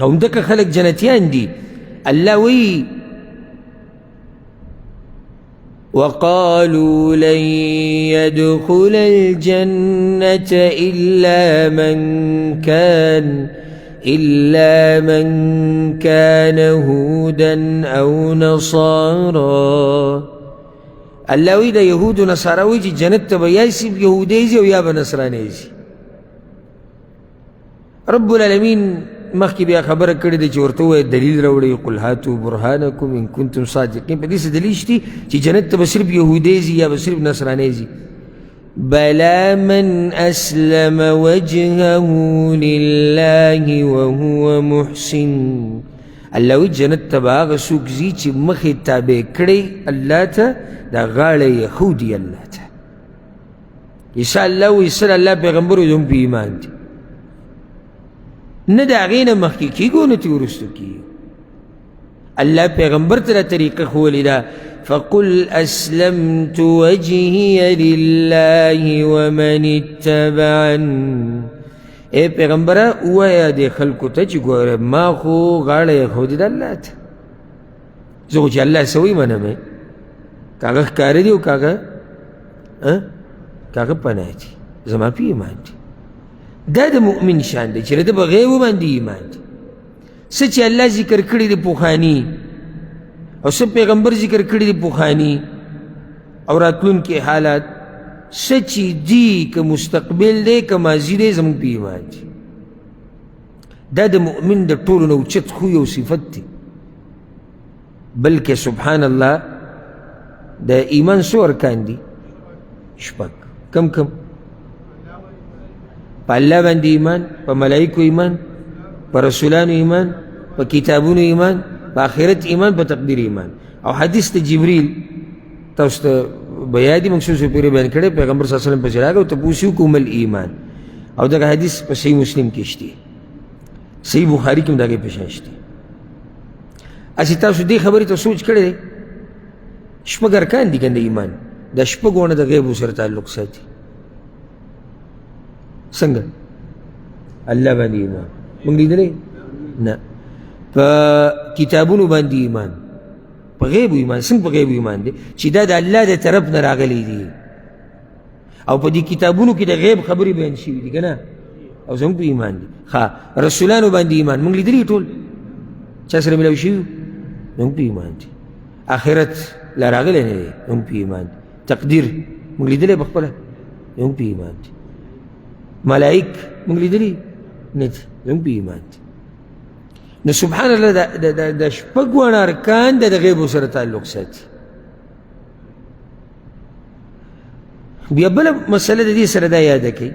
او همدغه خلک جنتیان دي. الله وایي وقالوا لن يدخل الجنة إلا من كان هودا أو نصارى. الله وایي د یهودو نصارا وایي چې جنت ته به یا صرف یهودی ځي او یا به نصراني ځي. رب العالمین مخکې بیا خبره کړې ده چې ورته ووایه دلیل راوړئ، قل هاتو برهانکم ان کنتم صادقین. په دې څه دلیل شته چې جنت ته به صرف یهودی ځي یا به صرف نصراني ځي؟ بلا من اسلم وجهه لله وهو محسن. الله وایي جنت ته به هغه څوک ځي چې مخ یې تابع کړی الله ته، دا غاړه یې ښودي الله ته. عیسی الله وایي سره الله پیغمبر وایي زموږ په ایمان دي، نه د هغې نه مخکې کېږو نه ترې وروستو کېږو. الله پیغمبر ته دا طریقه ښوولې ده، فقل اسلمت وجهي لله ومن اتبعن. ای پیغمبره ووایه دې خلکو ته چې ګوره ما خو غاړه یې ښودې ده الله ته، زه خو چې الله څه وایي منم یې، که هغه ښکاره دي او که هغه پناه دي، زما په ایمان دي. دا د مؤمن شان دی چې د ده په غیبو باندې ایمان دی. څه چې الله ذکر کړي دي پخواني، او څه پیغمبر ذکر کړي دي پخواني او راتلونکي حالات، څه چې دي که مستقبل دی که ماضي دی، زموږ په ایمان دي. دا د مؤمن د ټولو نه اوچت خوی او صفت دی. بلکې سبحان الله د ایمان څو ارکان دي؟ شپږ. کم کم؟ په الله باندې ایمان، په ملایکو ایمان، په رسولانو ایمان، په کتابونو ایمان، په آخرت ایمان، په تقدیر ایمان. او حدیث ته جبریل تاسو ته به یاد دي، موږ څو څو پېرې بیان کړی، پیغمبر صلی الله علیه وسلم پسې راغی او تپوس یې وکړو ما الایمان، او دغه حدیث په صحیح مسلم کې شته، صحیح بخاري کې هم د هغې په شان شته. هسې تاسو دې خبرې ته سوچ کړی دی، شپږ ارکان دي که د ایمان، دا شپږ ونه د غیبو سره تعلق ساتي. څنګه؟ الله باندې ایمان موږ لیدلی نه، په کتابونو باندې ایمان، په غیبو ایمان. څنګه په غیبو ایمان دی؟ چې دا د الله د طرف نه راغلی دی، او په دې کتابونو کې د غیب خبرې بیان شوي دي که نه، او زموږ په ایمان دي. ښه، رسولانو باندې ایمان موږ لیدلي ټول، چا سره میلاو شوي؟ زموږ په ایمان دي. آخرت لا راغلی نه دی، زموږ په ایمان دي. تقدیر موږ لیدلی په خپله، زموږ په ایمان دي. ملائک موږ لیدلي نه دي، زموږ په ایمان دي. نو سبحان الله د شپږ واړه ارکان د غیبو سره تعلق ساتي. بیا بله مسله د دې سره دا یاده کړئ،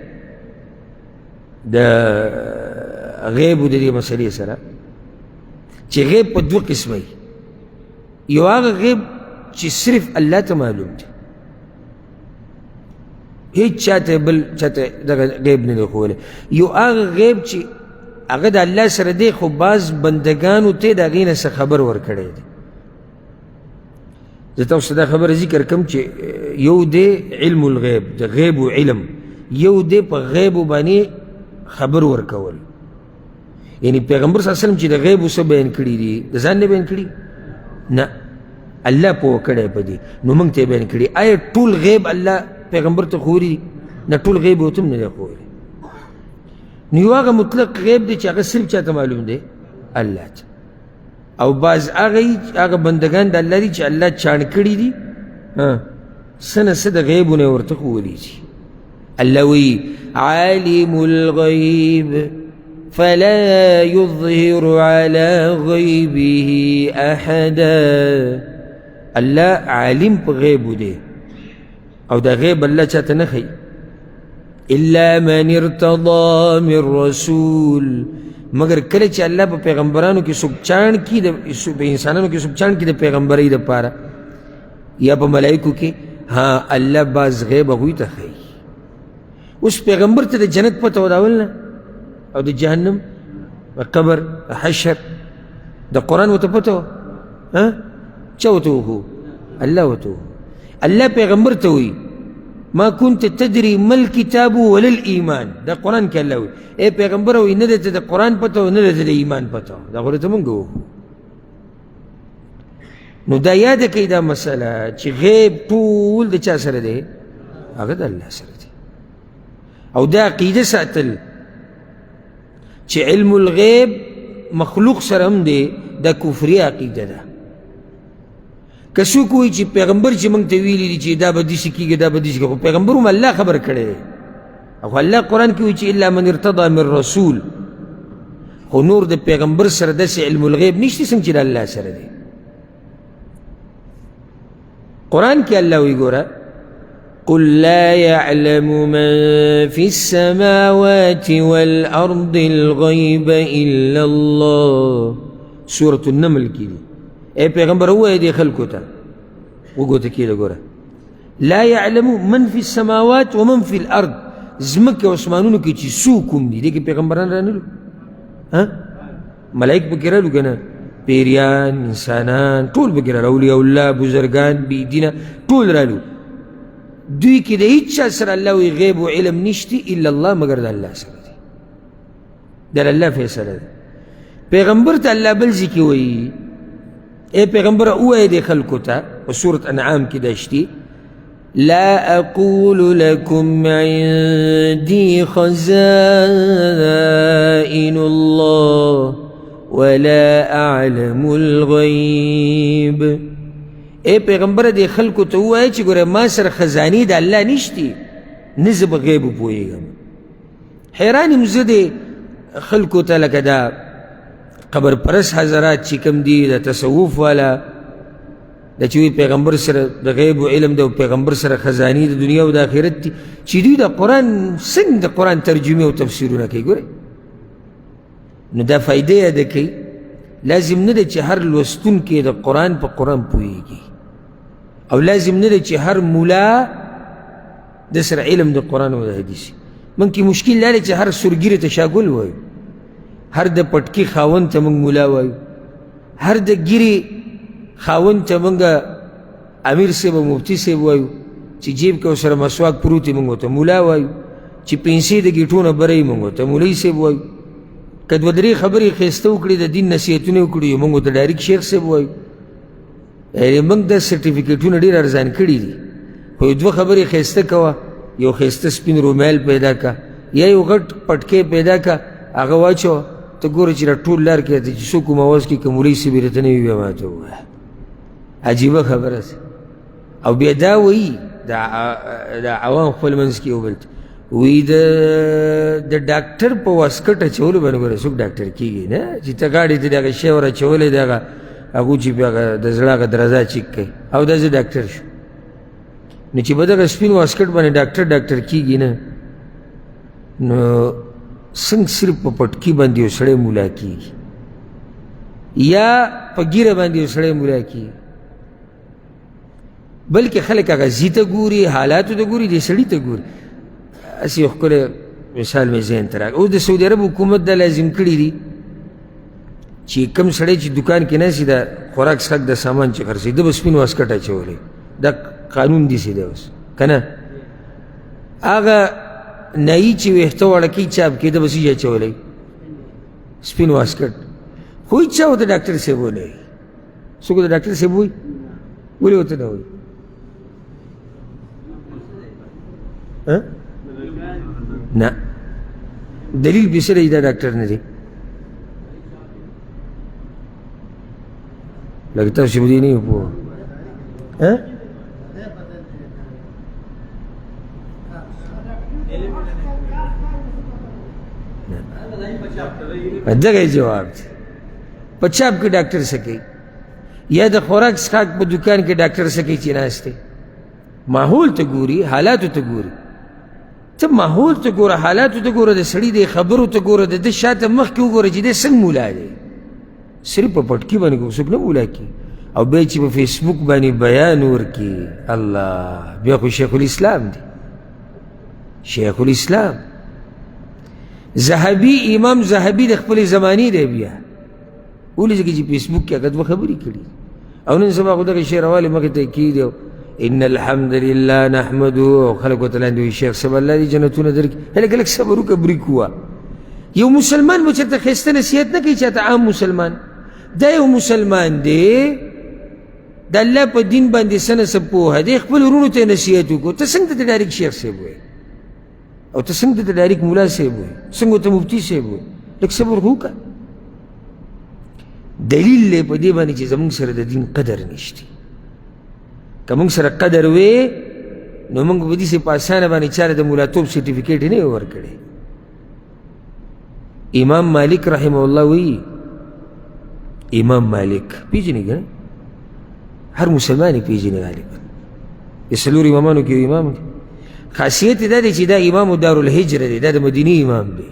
د غیبو د دې مسلې سره، چې غیب په دوه قسمه وي. یو هغه غیب چې صرف الله ته معلوم دی، هیڅ چاته بل چاته دغه غیب نه دی ښوولی. یو هغه غیب چې هغه د الله سره دی، خو بعض بندګانو ته د هغې نه څه خبر ورکړی دی. زه تاسو ته دا خبره ذکر کوم چې یو دی علم الغیب، د غیب علم، یو دی په غیب باندې خبر ورکول. یعنی پیغمبر صلی الله علیه وسلم چې د غیب څه بیان کړي دي، د ځان نه بیان کړي نه، الله پوه کړی په دې، نو موږ ته یې بیان کړي. آیا ټول غیب الله پیغمبر ته ښوولي دي؟ نه، ټول غیب ورته هم نه دی ښوولی. نو یو هغه مطلق غیب دی چې هغه صرف چا ته معلوم دی؟ الله ته. او بعض هغه بندګان د الله دي چې الله چاڼ کړي دي، څه نه څه د غیبونه یې ورته ښوولي دي. الله وایي عالم الغیب فلا يظهر على غیبه احدا. الله عالم په غیبو دی او دا غیب الله چاته نه ښیي الا من ارتضى من رسول. مګر کله چې الله په پیغمبرانو کې څوک چاڼ کړي، په انسانانو کې څوک چاڼ کړي د پیغمبرۍ دپاره یا په ملایکو کې، ها الله بعض غیب هغوی ته ښیي. اوس پیغمبر ته د جنت پته وه نه، او د جهنم، قبر، حشر، د قرآن ورته پته وه؟ چا ورته وښو؟ الله ورته وښو. الله پیغمبر ته وایي ما كنت تدري ما الكتاب ولا الإيمان. دا قرآن کې الله وایي ای پیغمبر وایي نه درته د قرآن پته وه، نه درته د ایمان پته وه، دا خو درته مونږ وښو. نو دا یاده کړئ دا مسله چې غیب ټول د چا سره دی؟ هغه د الله سره دی. او دا عقیده ساتل چې علم الغیب مخلوق سره هم دی، دا کفري عقیده ده. که څوک وایي چې پیغمبر چې موږ ته ویلي دي چې دا به داسې کېږي، دا به داسې کېږي، خو پیغمبر هم الله خبر کړی دی. خو الله قرآن کې وایي چې الا من ارتضی من رسول. خو نور د پیغمبر سره داسې علم الغیب نشته څنګه چې د الله سره دی. قرآن کې الله وایي ګوره قل لا يعلم من في السماوات والأرض الغيب إلا الله. سورة النمل کې دي. ای پیغمبر ووایه دې خلکو ته، وګو ته کېده ګوره، لا يعلم من في السماوات ومن في الأرض. ځمکې او اسمانونو کې چې څوک هم دي، دې کې پیغمبران رانلو، ملایک پکې رالو که نه، پیریان، انسانان ټول پکې رالو، اولیاء الله، بزرګان، بېدینه ټول رالو. دوی کې د هیچا سره الله وایي غیب و علم نشتی الا الله، مګر د الله سره دی. دا د الله فیصله ده. پیغمبر ته الله بل ځای کې وایي ای پیغمبر ووایه دې خلکو ته، په سورت انعام کې دا شتي لا أقول لكم عندي خزائن الله ولا أعلم الغيب. ای پیغمبر دې خلکو ته ووایه چې ګوره ما سره خزانې د الله نشتي، نه زه په غیبو پوهېږم. حیران یم زه دې خلکو ته، لکه دا قبر پرست حضرات چې کوم دي، د تصوف والا، د چې وایي پیغمبر سره د غیب و علم دی او پیغمبر سره خزانې د دنیا او د آخرت دي، چې دوی د قرآن څنګه د قرآن ترجمې او تفسیرونه کوي. ګورئ نو دا فایده یاده کوي. لازم نه ده چې هر لوستونکی د قرآن په قرآن پوهېږي، او لازم نه ده چې هر ملا د سره علم د قرآن او د حدیث. موږ کې مشکل دا دی چې هر سورګیري ته شاګل وایو، هر د پټکي خاوند ته موږ ملا وایو، هر د ګیرې خاوند ته موږ امیر صاحب او مفتي صاحب وایو، چې جیب کې ورسره مسواک پروت وي موږ ورته ملا وایو، چې پنسې د ګیټو نه بره وي موږ ورته مولوي صاحب وایو، که دوه درې خبرې ښایسته وکړي د دین نصیحتونه وکړي موږ ورته ډایرک شیخ صاحب وایو. یعنې موږ دا سرټیفیکیټونه ډېر ارزان کړي دي، خو یو دوه خبرې ښایسته کوه، یو ښایسته سپین رومیال پیدا که یا یو غټ پټکی پیدا که هغه واچوه، ته ګوره چې دا ټول لار کې راته چې څوک کوم اواز کوي که مولوي صاحب یې راته نه وي بیا ماته ووایه. عجیبه خبره ده. او بیا دا وایي د عوام خپل منځ کې یو بل ته وایي د ډاکټر په واسکټ اچولو باندې ګوره څوک ډاکټر کېږي نه، چې ته غاړې ته دغه شی ور اچولی دغه هغو چې بیا د زړه هغه درزا چیک کوي او دا زه ډاکټر شو. نو چې په دغه سپین واسکټ باندې ډاکټر ډاکټر کېږي نه، نو څنګه صرف په پټکي باندې یو سړی ملا کېږي یا په ږیره باندې یو سړی ملا کېږي، بلکې خلک هغه ځي ته ګوري، حالاتو ته ګوري، دې سړي ته ګوري. هسې یو ښکلی مثال مې ذهن ته راغی. اوس د سعودي عرب حکومت دا لازم کړي دي چې کوم سړی چې دکان کې ناست د خوراک څښاک د سامان چې خرڅوي، ده به سپین واسکټ اچولی، دا قانون داسې دی اوس که نه. هغه نایي چې ویښته واړه کوي چاپ کې، ده به څه شي اچولی؟ سپین واسکټ، خو هېچا ورته ډاکټر صاحب ونه وایي. څوک ورته ډاکټر صاحب وایي؟ ولې ورته نه وایي؟ نه، دلیل پې څه دی؟ دا ډاکټر نه دی. لکه تاسو به دې نه یې پوه. دغه جواب دی. په چاپ کې ډاکټر څه کوي؟ یا د خوراک څښاک په دکان کې ډاکټر څه کوي چې ناست دی؟ ماحول ته ګوري، حالاتو ته ګوري. ته ماحول ته ګوره، حالاتو ته ګوره، د سړي د خبرو ته ګوره، د ده شاته مخکې وګوره چې دی څنګه مولا دی. صرف په پټکي باندې کوم څوک نه مولا کېږي. او بیا چې په فیسبوک باندې بیان ورکړي، الله، بیا خو شیخ الاسلام دی. شیخ الاسلام ذهبي، امام ذهبي د خپلې زمانې دی. بیا ولې؟ ځکه چې فیسبوک کې هغه دوه خبرې کړي. او نن سبا خو دغه شی راوالي مخې ته یې کېږدي، ان الحمد لله نحمده، او خلک ورته لاندې وایي شیخ صاحب الله دې جنتونه درکړي. هلکه لږ صبر وکړه، بریک ووهه. یو مسلمان به چېرته ښایسته نصیحت نه کوي چاته، عام مسلمان. دا یو مسلمان دی، د الله په دین باندې څه نه څه پوهه دی، خپل وروڼو ته یې نصیحت وکړو. ته څنګه ته ډایرک شیخ صاحب وایې؟ او ته څنګه ته ډایرک ملا صاحب وایې؟ څنګه ته مفتي صاحب وایې؟ لږ صبر خو وکړه. دلیل دی په دې باندې چې زموږ سره د دین قدر نشته. که موږ سره قدر وي نو موږ به داسې په اسانه باندې چا له د ملاتوب سرټیفیکیټ نه ورکړی. امام مالک رحمه الله وی، امام مالک پیژنې که نه؟ هر مسلمان یې پیژني غالبا. د څلور امامانو کې یو امام دی. خاصیت یې دا دی چې دا امام دارالهجره دی، دا د مدینې امام دی.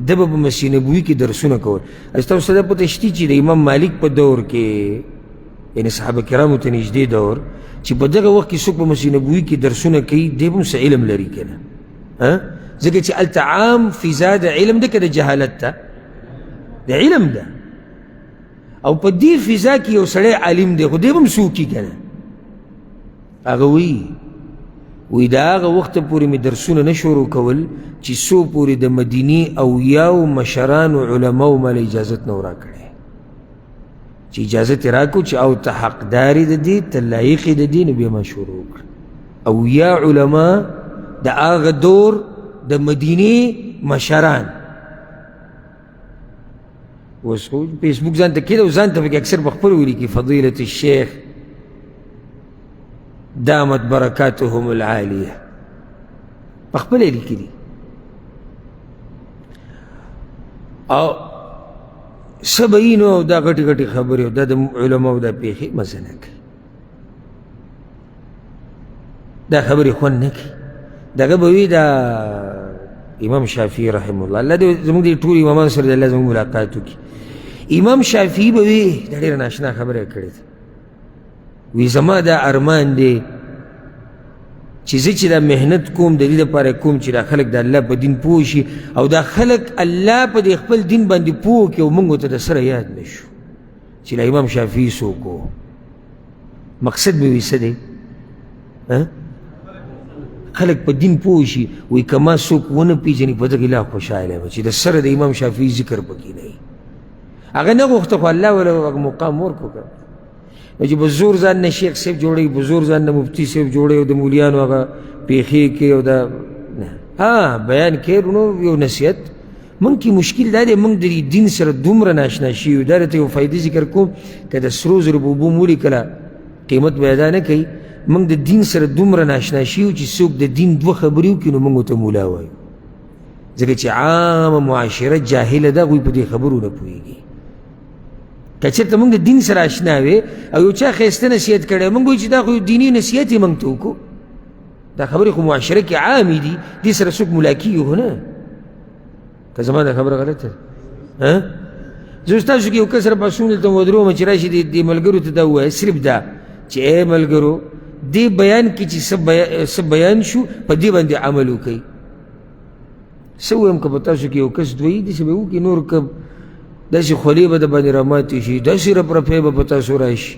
ده به په مسجد نبوي کې درسونه کول. تاسو ته دا پته شته چې د امام مالک په دور کې، یعنې صحابه کرامو ته نږدې دور، چې په دغه وخت کې څوک په مسجد نبوي کې درسونه کوي، دی به هم څه علم لري که نه؟ ځکه چې هلته عام فضا د علم ده که د جهالت ده؟ د علم ده. او په دې فضا کې یو سړی عالم دی، خو دی به هم څوک وي که نه؟ هغه وایي، وایي د هغه وخته پورې مې درسونه نه شروع کول چې څو پورې د مدینې او یاو مشرانو علماو ماله اجازت نه راکړی. چې اجازت یې راکړو چې او ته حقدار یې د دې، ته لایق یې د دې، نو بیا ما شروع وکړه. او یا علما د هغه دور د مدینې مشران. اوس خو فیسبوک ځان ته کېده او ځان ته پکې اکثر په خپلو ولیکي فضیلة الشیخ دامت برکاتهم العالیه، په خپله یې لیکلي. او څه به یي نو دا غټې غټې خبرې او دا د علماو دا پېښې مزه نه کوي، دا خبرې خوند نه کوي. دغه به وي دا امام شافعي رحمه الله، الله دې زموږ دې ټول امامان سره د الله زموږ ملاقات وکړي. امام شافعي به وي، دا ډېره ناشنا خبره یې کړې ده، وي زما دا ارمان دی چې زه چې دا محنت کوم د دې لپاره کوم چې دا خلک د الله په دین پوه شي، او دا خلک الله په دې خپل دین باندې پوه کړي، او موږ ورته د سره یاد نه شو چې له امام شافعي څوک و. مقصد مې وي څه دی؟ خلک په دین پوه شي. وایي که ما څوک ونه پېژني په دغې لا خوشحاله یم چې د سره د امام شافعي ذکر پکې نه وي. هغه نه غوښته خو الله وله هغه مقام ورکړو که نو چې په زور ځان نه شیخ صاحب جوړوي، په زور ځان نه مفتي صاحب جوړوي، او د مولیانو هغه پېښې کوي او دا نه. ها بیان کوي نو یو نصیحت. موږ کې مشکل دا دی، موږ د دین سره دومره ناشنا شوي یو. دا درته یو فایده ذکر کوم که د سرو زرو په اوبو مو ولیکله قیمت به ادا نه کوي. موږ د دین سره دومره ناشنا شوي یو چې څوک د دین دوه خبرې وکړي نو موږ ورته مولا وایو، ځکه چې عامه معاشره جاهله ده، هغوی په دې خبرو نه پوهېږي. که چېرته موږ د دین سره آشنا وي او یو چا ښایسته نصیحت کړی، موږ وایو چې دا خو دیني نصیحت یې موږ ته وکړو. دا خبرې خو معاشره کې عامې دي، دې سره څوک ملا کېږي خو نه. که زما دا خبره غلطه ده؟ زه اوس تاسو کې یو کس راپاڅوم دلته ودروم چې راشي دې ملګرو ته دا ووایه، صرف دا چې ای ملګرو دې بیان کې چې څه بیان شو په دې باندې عمل وکړئ. څه ووایم که په تاسو کې یو کس دوی داسې به وکړي، نور که داسې خولې به د باندې راماتې شي، داسې رپرپې به په تاسو راشي.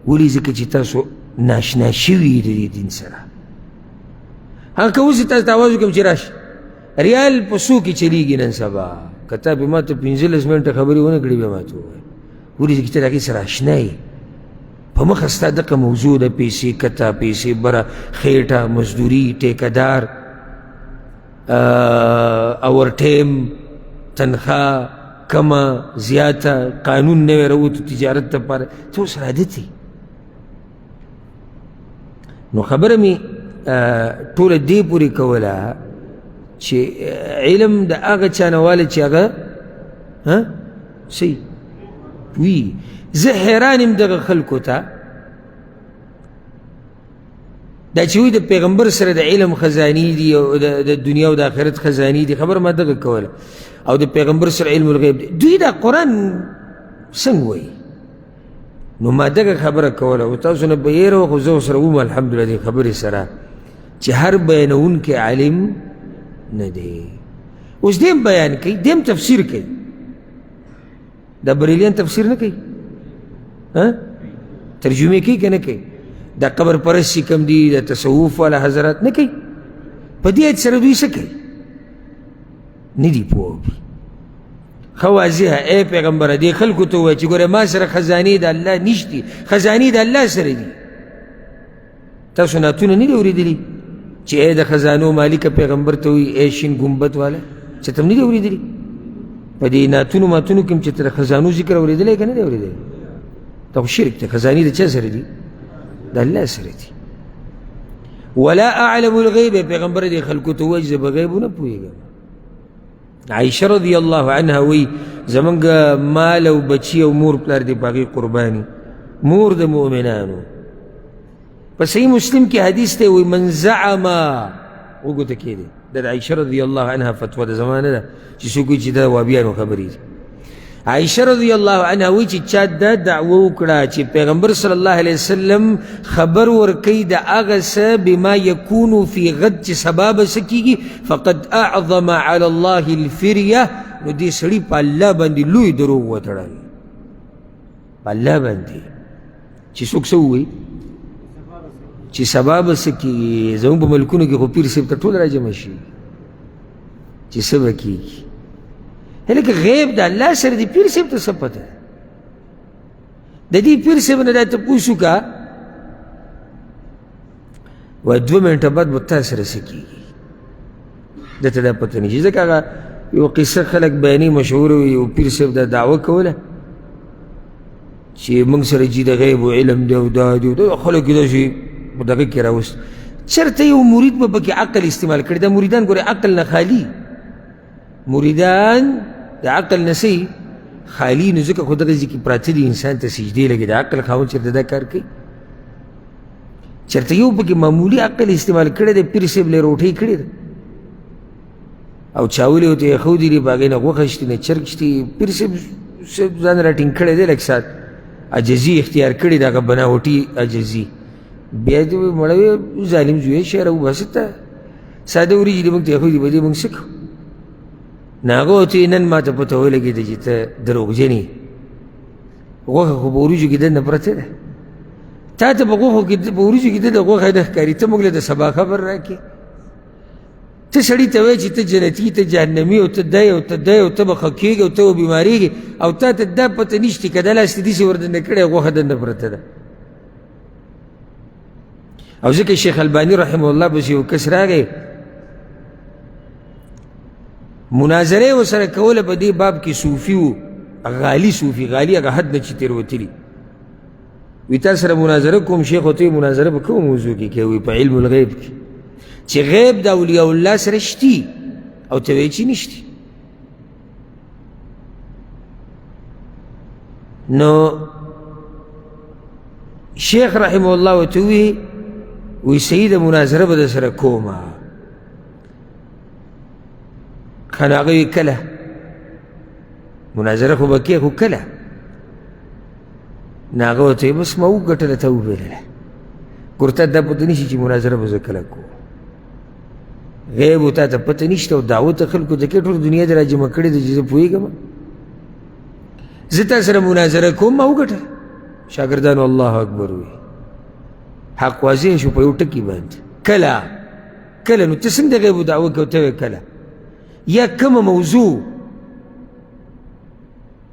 ولې؟ ځکه چې تاسو ناشنا شوي د دې دین سره. هغه که اوس تاسو ته اواز وکړم چې راشه ریال په څو کې چلیږي نن سبا، که تا به ما ته 15 منټه خبرې ونه کړې، بیا ما ته ووایه. ولې؟ ځکه ته د هغې سره اشنا یې. په مخه ستا دغه موضوع ده، پیسې کته، پیسې بره، خېټه، مزدوري، ټیکهدار، اور ټایم، تنخوا کمه زیاته، قانون نوی راووتو تجارت لپاره، ته اوس عادت یې. نو خبره مې ټوله دې پورې کوله چې علم د هغه چا نه واله چې هغه صحیح وي. زه حیران یم دغه خلکو ته دا چې وایي د پیغمبر سره د علم خزانې دي او د دنیا او د آخرت خزانې دي. خبره ما دغه کوله، او د پیغمبر سره علم الغیب دی. دوی دا قرآن څنګه وایي؟ نو ما دغه خبره کوله، او تاسو نه به یې وه، خو زه ورسره وم الحمدلله دې خبرې سره چې هر بیانوونکی عالم نه دی. اوس دیم بیان کوي، دیم تفسیر کوي، دا بریلیان تفسیر نه کوي، ترجمې کوي که نه کوي؟ دا قبر پرست چې کوم دي، د تصوف والا حضرات نه کوي. په دې آیت سره دوی څه کوي؟ نه دي پوه. ښه واضحه، ای پیغمبره دې خلکو ته ووایه چې ګوره ما سره خزانې د الله نشتي، خزانې د الله سره دي. تاسو نعتونه نه دي اورېدلي چې ای د خزانو مالکه پیغمبر ته وایي ای شین ګنبد والا؟ چې ته هم نه دي اورېدلي؟ په دې نعتونو ماتونو کې هم چې ته د خزانو ذکر اورېدلی که نه دی اورېدلی؟ دا خو شرک دی. خزانې د چا سره دي؟ د الله سره دي. ولا اعلم الغیب، پیغمبر دې خلکو ته ووایه چې زه په غیبو نه پوهېږم. عایشه رضی الله عنها وایي زمونږ مال او بچي او مور پلار دې په هغې قرباني، مور د مؤمنانو. په صحیح مسلم کې حدیث دی، وایي من زعم، وګوته کېدی، دا د عایشه رضی الله عنها فتوا د زمانه ده چې څوک وایي چې دا وابیانو خبرې دي. عایشه رضی الله عنها وایي چې چا دا دعوه وکړه چې پیغمبر صلی الله علیه وسلم خبر ورکوي د هغه څه بما یکون فی غد چې سبا به څه کېږي، فقد اعظم علی الله الفریه، نو دې سړي په الله باندې لوی دروغ وتړل. په الله باندې چې څوک څه ووایي چې سبا به څه کېږي، زموږ په ملکونو کې خو پیر صاحب ته ټول راجمع شي چې څه به کېږي. هلکه غیب د الله سره دی، پیر صاحب ته څه پته ده؟ د دې پیر صاحب نه دا تپوس وکړه، وایي 2 منټه بعد به تا سره څه کېږي، ده ته دا پته نشي. ځکه هغه یو قصه خلک بیانوي مشهوره وي، یو پیر صاحب دا دعوه کوله چې موږ سره چې د غیب علم دی او دا دی او دا، خلک یې داسې په دغه کې راوست. چېرته یو مرید به پکې عقل استعمال کړي. دا مریدان ګورې عقل نه خالي، مریدان د عقل نه څه خالي، نو ځکه خو دغه ځای کې پراته دي، انسان ته سجدې لګي. د عقل خاوند چېرته دا کار کوي؟ چېرته یو پکې معمولي عقل استعمال کړی دی، پیر صاحب له روټۍ کړې ده او چاولې ورته یې ښودلي دي، په هغې نه غوښه شتي نه چرګ شتي، پیر صاحب ځان راټینګ کړی دی، لږ ساعت عاجزي اختیار کړې ده، هغه بناوټي عاجزي. بیا دې وایي مړه وې ظالم زویه شه راوباسه ته ساده وریجې دې موږ ته ایښودي، په دې موږ څه کوو؟ نو هغه ورته وایي نن ما ته پته ولګېده چې ته دروغجن یې، غوښه خو په وریجو کې دننه پرته ده، تا ته په غوښو کې په وریجو کې دننه غوښه نه ښکاري، ته موږ له د سبا خبر راکړې. ته سړي ته وایې چې ته جنتي، ته جهنمي، او ته دی او ته دی، او ته به ښه کېږې او ته به بیمارېږې، او تا ته دا پته نشته که دا لاس دې داسې وردننه کړی غوښه دننه پرته ده. او ځکه شیخ الباني رحمه الله پسې یو کس راغی، مناظره یې ورسره کوله په دې باب کې، صوفي و، غالي صوفي، غالي هغه حد نه چې تېروتلي. وی تا سره مناظره کوم شیخ، ته مناظره په کومه موضوع کې کوي؟ په علم الغیب کې، چې غیب د اولیاء الله سره شتي او ته وایې چې نشتي. نو شیخ رحمه الله ورته وویل، وایي صحیح ده مناظره به در سره کومه. ښه نو هغه وایي کله مناظره خو به کوې، خو کله؟ نو هغه ورته وایي بس ما وګټله تا وبلله. ګوره تا دا پته نشي چې مناظره به زه کله کوم، غیب تا ته پته نشته او دعوت خلکو ته کوې، ټوله دنیا دې راجمع کړې ده چې زه پوهېږم، زه تا سره مناظره کوم، ما وګټله. شاګردانو الله اکبر وي، حق واضح شو په یو ټکي باندې. کله کله نو ته څنګه د غیبو دعوه کوې؟ ته وایې کله، یا کومه موضوع.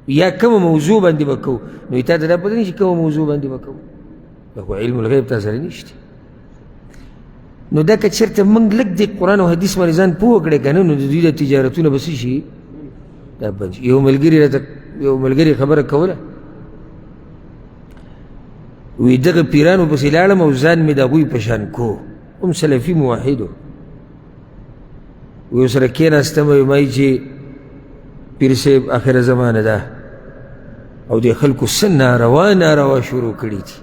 یا کومه موضوع باندې به کوو، نو تا ته دا پته نه چې کومه موضوع باندې به کوو، دا خو علم الغیب تا سره نشته. نو دا که چېرته موږ لږ د قرآن او حدیث باندې ځان پوه کړی که نه، نو د دوی د تجارتونه به څه شي، دا بند شي. یو ملګري راته یو ملګري خبره کوله، وی دغه پیرانو پسې لاړم او ځان مې د هغوی په شان کو، هم سلفي موحد و. وی سره کېناستم، وی ما چې پیر صاحب اخره زمانه ده او د خلکو څه ناروا ناروا شروع کړي دي،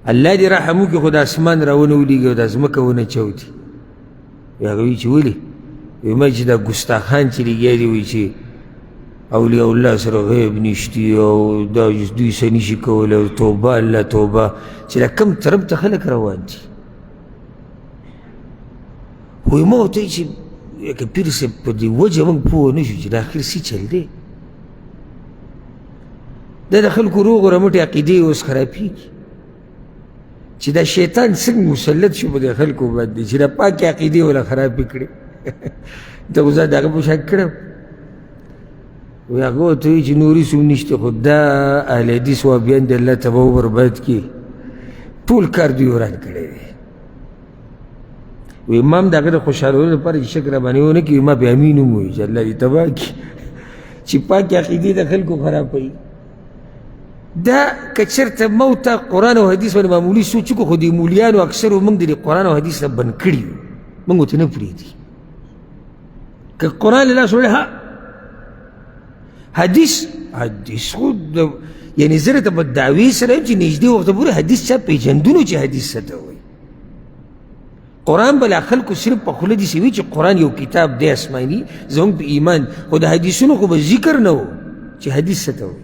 الله دې رحم وکړي خو د اسمان راونه ولیږي او د ځمکه ونه چاودي. وی هغه وی چې ولې؟ وی ما چې دا ګستاخان چې لګیا دي، وی چې اولیاء الله سره غیب نشتي او دا دوی څه نشي کولی او توبه الله توبه، چې دا کوم طرف ته خلک روان دي. خو ما ورته ویل چې لکه پیر صاحب په دې وجه موږ پوه نه شو چې دا اخر څه چل دی، دا د خلکو روغ رمټې عقیدې اوس خرابېږي، چې دا شیطان څنګه مسلط شو په دې خلکو باندې چې دا پاکې عقیدې وله خرابې کړې. ته خو ځان د هغه په شان کړم. وایي هغه ورته وایي چې نور هېڅ هم نشته، خو دا اهل حدیث وابیان د الله تباه و برباد کړي، ټول کار دوی وران کړی دی. وایي ما هم د هغه د خوشحالولو لپاره چې شک راباندې ونه کړي، ما پرې امین هم ووایي چې الله دې تباه کړي چې پاکې عقیدې د خلکو خرابوي. دا که چېرته مو ته قرآن او حدیث باندې معمولي سوچ وکړو، خو دې مولیانو اکثرو موږ د دې قرآن او حدیث نه بند کړي یو، موږ ورته نه پرېږدي. که قرآن له لاس وړي، حدیث حدیث خو یعنې زه درته په دعوې سره یم چې نږدې وخته پورې حدیث چا پېژندونو چې حدیث څه ته وایي. قرآن به لا خلکو صرف په خوله داسې وي چې قرآن یو کتاب دی آسماني زموږ په ایمان، خو د حدیثونو خو به ذکر نه و چې حدیث څه ته وایي.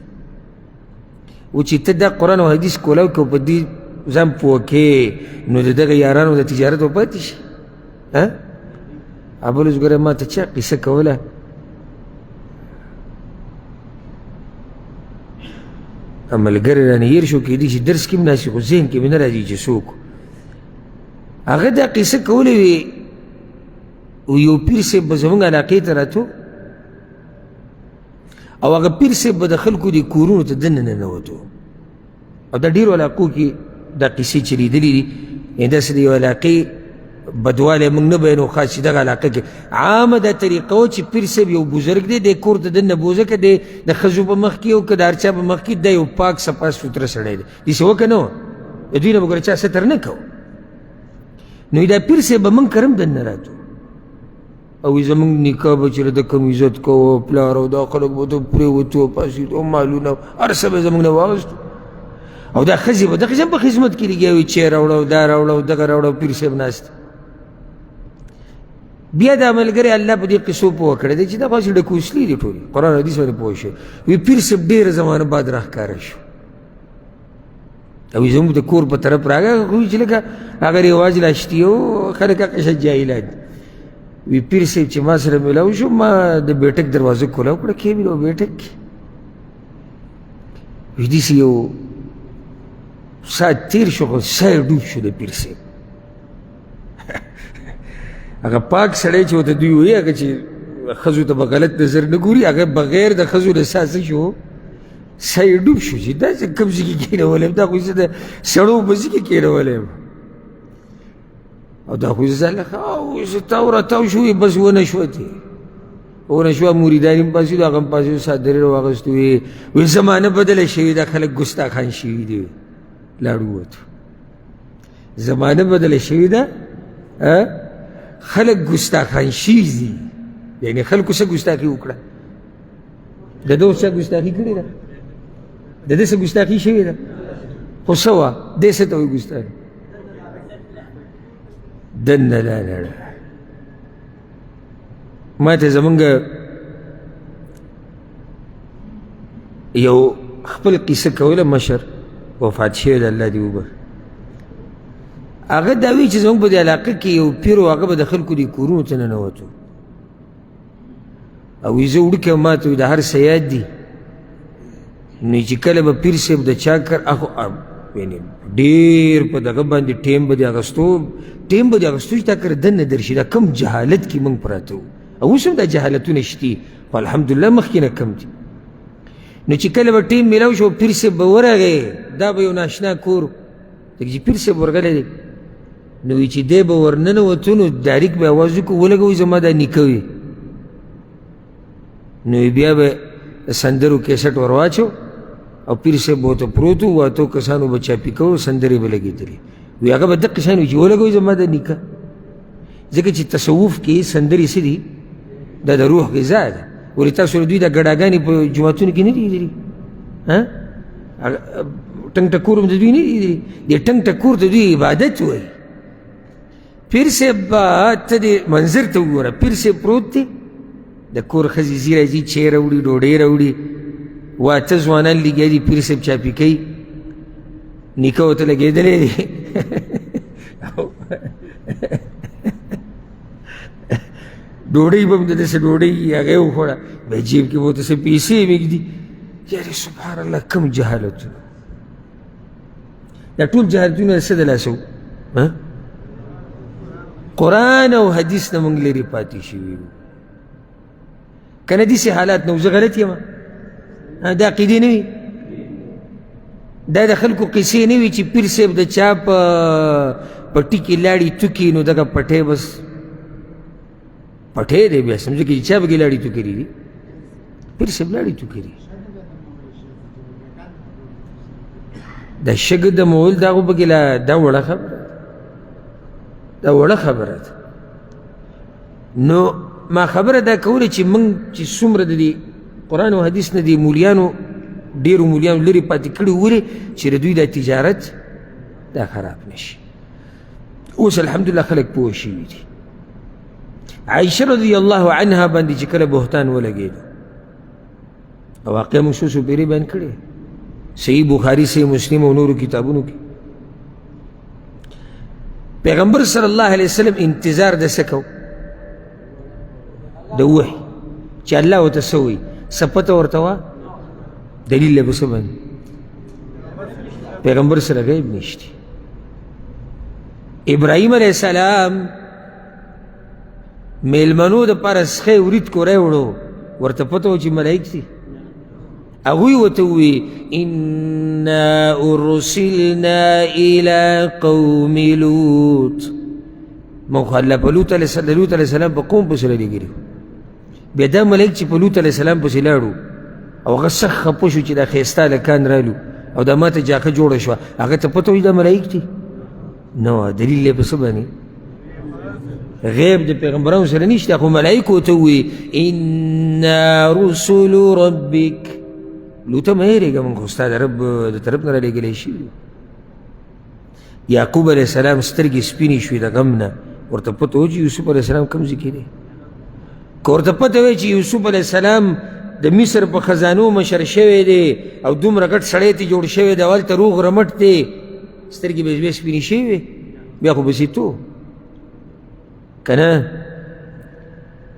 و چې ته دا قرآن او حدیث کولاو که په دې ځان پوه کړې، نو د دغه یارانو د تجارت به پاتې شي. ابل اوس ګوره ما ته چا قصه کوله، ملګری رانه هېر شو، کېدای شي درس کې هم ناست خو ذهن کې مې نه راځي چې څوک. هغه دا قصه کولې وي، یو پیر صاحب به زموږ علاقې ته راتو او هغه پیر صاحب به د خلکو د کورونو ته دننه ننوتو. او دا ډېرو علاقو کې دا قصې چلېدلې دي، یعنې داسې د یو علاقې بدوالی موږ نه بیانو، خاص چې دغه علاقه کې عامه دا طریقه وه چې پیر صاحب یو بزرګ دی، دی کور ته دننه بوځه، که دی د ښځو په مخ کې او که د هر چا په مخ کې، دی یو پاک صفا سوتره سړی دی، داسې وه که نه وه؟ د دوی نه به ګوره چا ستر نه کوو. نو دا پیر صاحب به موږ کره هم دننه راتو او زموږ نیکه به چې د کوم عزت کوه، پلار او دا خلک به ته پرېوتو او پاڅېدو او مالونه هر څه به زموږ نه واخیستو. او دا ښځې به دغسې هم په خدمت کې لګیا وي، چای راوړه او دا راوړه او دغه راوړه او پیر صاحب ناست. بیا دا ملګری الله په دې قصو پوه کړی دی چې دا خو هسې ډکوسلي دي ټولې، قرآن حدیث باندې پوه شوی. وي پیر صاحب ډېره زمانه بعد راښکاره شو او زموږ د کور په طرف راغی، خو چې لکه هغه رواج لا شتي او خلک هغه جاهلان دي. وی پیر صاحب چې ما سره میلاو شو، ما د بیټک دروازه کولاو کړه، کښې مې بیټک کې وی داسې یو ساعت تېر شو، خو ساه یې ډوب شو د پیر صاحب. هغه پاک سړی چې ورته دوی وایي، هغه چې ښځو ته به غلط نظر نه ګوري، هغه بغیر د ښځو له ساه څه شو، ساه یې ډوب شو چې دا څه کوم ځای کې کښېنولی یم، دا خو زه د سړو په ځای کې کښېنولی یم او دا خو زه لکه او زه تاو راتاو شو، بس ونه شوه ترې ونه شوه. مریدان هم پاڅېدو، هغه هم پاڅېدو، څادر یې راواخېستو، وی زمانه بدله شوې ده، خلک ګستاخان شوي دي. لاړ ووتو، زمانه بدله شوې ده، خلک ګستاخان شوي دي. یعنې خلکو څه ګستاخي وکړه؟ د ده څه ګستاخي کړې ده؟ د ده څه ګستاخي شوې ده؟ خو څه وه؟ دی څه ته وایي ګستاخي؟ دننه لاړه. ما ته زمونږ یو خپل قصه کوله، مشر وفات شوی دی، الله دې وبخښي. هغه دا وایي چې زموږ په دې علاقه کې یو پیر و، هغه به د خلکو دې کورونو ته ننوتو او وایي زه وړوکی وم، ما ته وایي د هر څه یاد دي. نو چې کله به پیر صاحب د چا کر اخو یعنې ډېر په دغه باندې ټیم به دې اخیستو، ټیم به دې اخیستو چې تا کره دننه درشي، دا کوم جهالت کې موږ پراته وو. او اوس هم دا جهالتونه شتي، خو الحمدلله مخکې نه کم دي. نو چې کله به ټیم میلاو شو، پیر صاحب به ورغی، دا به یو ناشنا کور ځکه چې پیر صاحب ورغلی دی، نو وایي چې دی به ورننوتو، نو ډایرک به اواز وکړو، ولګوئ زما دا نیکه وي. نو بیا به د سندرو کیسټ ورواچو او پیر صاحب به ورته پروت و، اتو کسانو به چاپي کوو، سندرې به لګېدلې وي. هغه به دقه شان وي چې ولګوئ زما د نیکه، ځکه چې تصوف کې سندرې څه دي؟ دا د روح غذا ده. ولې تاسو له دوی دا ګډاګانې په جوماتونو کې نه دي لیدلي؟ ټنګ ټکور هم د دوی نه دي لیدلي؟ دې ټنګ ټکور د دوی عبادت وایي. پیر صاحب به ته دې منظر ته وګوره، پیر صاحب پروت دی، د کور ښځې ځي راځي، چای راوړي، ډوډۍ راوړي، واته ځوانان لګیا دي، پیر صاحب چاپي کوي، نیکه ورته لګېدلی دی. ډوډۍ به هم د داسې ډوډۍ هغه یې وخوړه، بیا جیب کې به ورته څه پیسې هم ږدي. یارې سبحان الله، کوم جهالتونه! دا ټول جهالتونه څه د لاسه وو؟ قرآن او حدیث نه موږ لرې پاتې شوي یو. که نه داسې حالات نه وو، زه غلط یم؟ دا عقیدې نه وي، دا د خلکو قصې نه وي چې پیر صاحب د چا په پټي کې لاړې توکي، نو دغه پټی بس پټی دی، بیا سمجه کې چې چا پکې لاړې توکي دي، پیر صاحب لاړې توکي دي. د شګه د مول دا خو پکې لا دا وړه خبره، دا وړه خبره ده. نو ما خبره دا کوله چې موږ چې څومره د دې قرآن او حدیث نه دې مولیانو ډېرو مولیانو لرې پاتې کړي، ولې چې د دوی دا تجارت دا خراب نه شي. اوس الحمدلله خلک پوه شوي دي. عایشه رضی الله عنها باندې چې کله بهتان ولګېدو، واقعه موږ څو څو پېرې بیان کړې، صحیح بخاري، صحیح مسلم او نورو کتابونو کې. پیغمبر صلی الله علیه وسلم انتظار د څه کو؟ د وحي چې الله ورته څه وایي، څه پته ورته وه؟ دلیل له په څه باندې؟ پیغمبر سره غیب نشته. ابراهیم علیه السلام میلمنو دپاره سخی ورید کوری وړو، ورته پته وه چې ملایک دي. هغوی ورته وویل انا ارسلنا الی قوم لوط، موږ خو الله په لوط علیه السلام په قوم پسې رالیږلي. بیا دا ملایک چې په لوط علیه السلام پسې لاړو او هغه سخت خفه شو چې دا ښایسته هلکان رالو او دا ماته جاکه جوړه شوه، هغه ته پته وه چې دا ملایک دي؟ نه، دلیل یې په څه باندې؟ غیب د پیغمبرانو سره نشته، خو ملایکو ته ووایي انا رسل ربک. لوته مه یېرېږه، موږ خو ستا د رب د طرف نه رالیږلی شوي. یعقوب علیه السلام سترګې سپینې شوې د غم نه، ورته پته وه چې یوسف علیه السلام کوم ځای کې دی. که ورته پته وی چې یوسف علیه السلام د مصر په خزانو مشر شوی دی او دومره غټ سړی ته جوړ شوی دی او هلته روغ رمټ دی، سترګې به یې بیا سپینې شوې وې، بیا خو به ته که نه.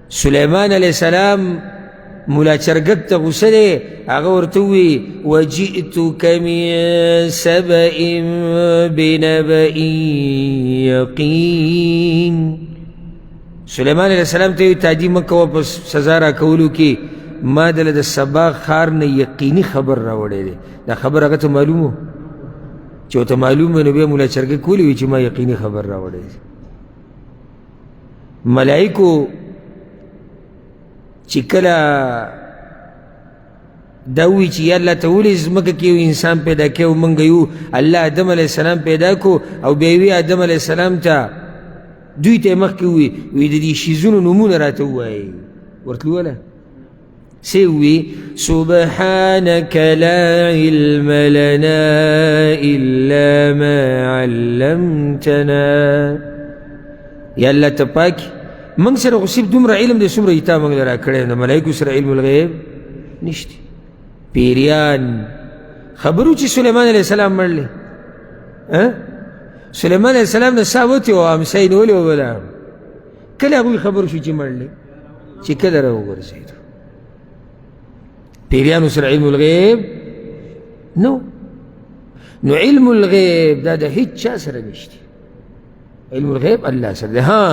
سلیمان علیه السلام مولا چرګک ته غوسه دی، هغه ورته ووایي وجئتک من سبأ بنبأ یقین. سلیمان علیه السلام ته یې تادي مه کوه په سزا راکولو کې، ما دله د سبا ښار نه یقیني خبر راوړی دی. دا خبر هغه ته معلوم و، چې ورته معلوم وي نو بیا مولا چرګک ولې وي چې ما یقیني خبر راوړی دی. ملایکو چې کله دا ووایي چې یا الله ته ولې ځمکه کې یو انسان پیدا کړې او موږ یو الله آدم علیه السلام پیدا کړو، او بیا یې وي آدم علیه السلام ته دوی ته یې مخکې ووایي، وایي د دې شیزونو نومونه راته ووایي. ورته وویله څه ووایي؟ سبحانک لا علم لنا الا ما علمتنا. یا الله ته پاک، موږ سره خو صرف دومره علم دی څومره یې تا موږ له راکړی، د ملایکو سره علم الغیب نشته. پیریان خبرو چې سلیمان علیه السلام مړ دی، سلیمان علیه السلام نه ساه وتې وه، امسا یې نیولې وه بله. کله هغوی خبر شو چې مړ دی؟ چې کله راوګرځېدو. پیریانو سره علم الغیب نو، نو علم الغیب دا د هیڅ چا سره نشته. علم الغیب الله سره دی. ها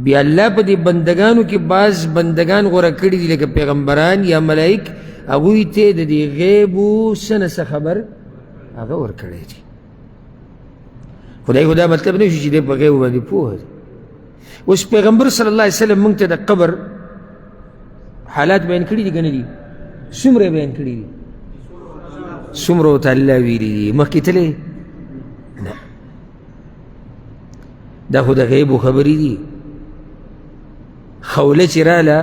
بیا الله په دې بندګانو کې بعض بندګان غوره کړي دي لکه پیغمبران یا ملایک، هغوی ته د دې غیبو څه نه څه خبر هغه ورکړی دی. خدای خو دا مطلب نه شو چې دی په غیبو باندې پوهه دی. اوس پیغمبر صلی الله علیه وسلم موږ ته د قبر حالات بیان کړي دي که نه دي؟ څومره یې بیان کړي دي؟ څومره ورته الله ویلي دي؟ مخکې تللی نه، دا خو د غیبو خبرې دي. خوله چې راله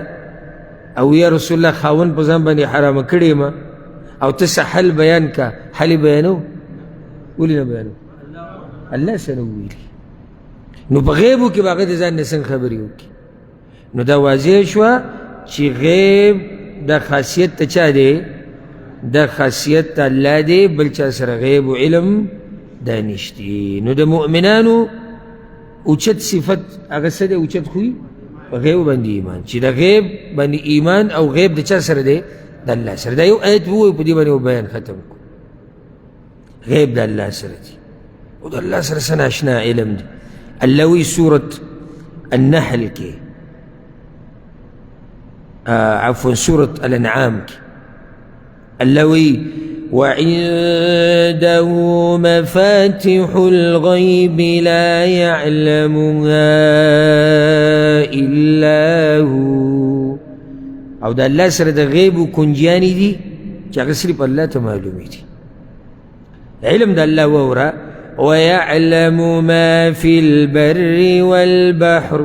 او یا رسول الله خاوند په ځان باندې حرامه کړې ما او ته څه حل بیان کا، حل یې بیانو؟ ولې نه بیانو؟ الله سره وویلي. نو په غیبو کې به هغه د ځان نه څنګه خبرې وکړي؟ نو دا واضح شوه چې غیب دا خاصیت ته چا دی؟ دا خاصیت ته الله دی، بل چا سره غیب و علم دا نشتی. نو د مؤمنانو اوچت صفت هغه څه دی؟ اوچت خوی په غیب باندې ایمان، چې د غیب باندې ایمان او غیب د چا سره دی؟ د الله سره. دا یو آیت ووایو، په دې باندې بیان ختم کړو. غیب د الله سره دی او د الله سره څه ناشنا علم دی. الله وی سورة النحل کې، عفوا سورة الأنعام کې الله وی وعنده مفاتح الغيب لا يعلمها إلا هو. او د الله سره د غیب کنجیانې دي چې هغه صرف الله ته معلومې دي. علم د الله ووره. ويعلم ما في البر والبحر،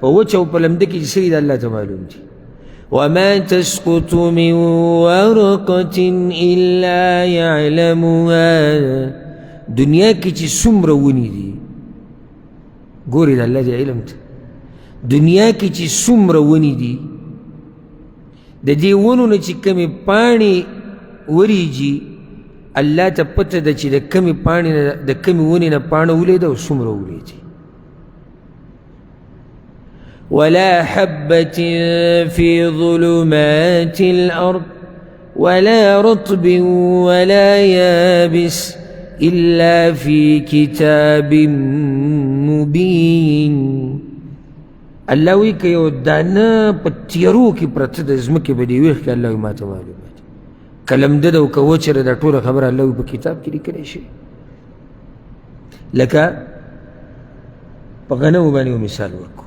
په وچه او په لمده کې چې څه دي د الله ته معلوم دي. وما تسقط من ورقة إلا يعلمها. دنیا کې چې څومره ونې دي، ګورې د الله دې علم ته، دنیا کې چې څومره ونې دي، د دې ونو نه چې کومې پاڼې وریږي، الله ته پته ده چې د کومې پاڼې نه، د کومې ونې نه پاڼه ولېده او څومره ولېدي. ولا حبة في ظلمات الأرض ولا رطب ولا يابس إلا في كتاب مبين. الله وی که یو دانه په تیارو کې پرته د ځمکې په دې ویښ کې، الله وی ماته معلومه ده، که لمده ده او که وچه ده، دا ټوله خبره الله وی په کتاب کې لیکلی شي. لکه په غنمو باندې یو مثال ورکړو،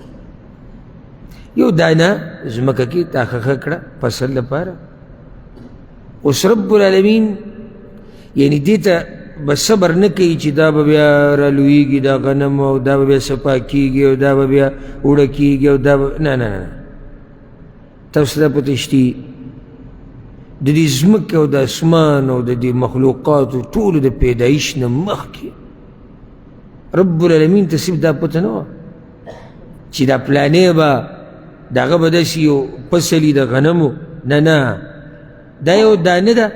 یو دانه ځمکه کې تا ښخه کړه فصل لپاره، اوس رب العالمین یعنی دې ته به صبر نه کوي چې دا به بیا رالویږي دا غنم، او دا به بیا صفا کېږي، او دا به بیا اوړه کېږي، او دا به نه نه نه. تاسو ته پته شتي د دې ځمکې او د اسمان او د دې مخلوقاتو ټولو د پیدایش نه مخکې رب العالمین ته صرف دا پته نه وه چې دا پلانې به د هغه به داسې یو فصل د غنمو، نه نه، دا یو دانه ده،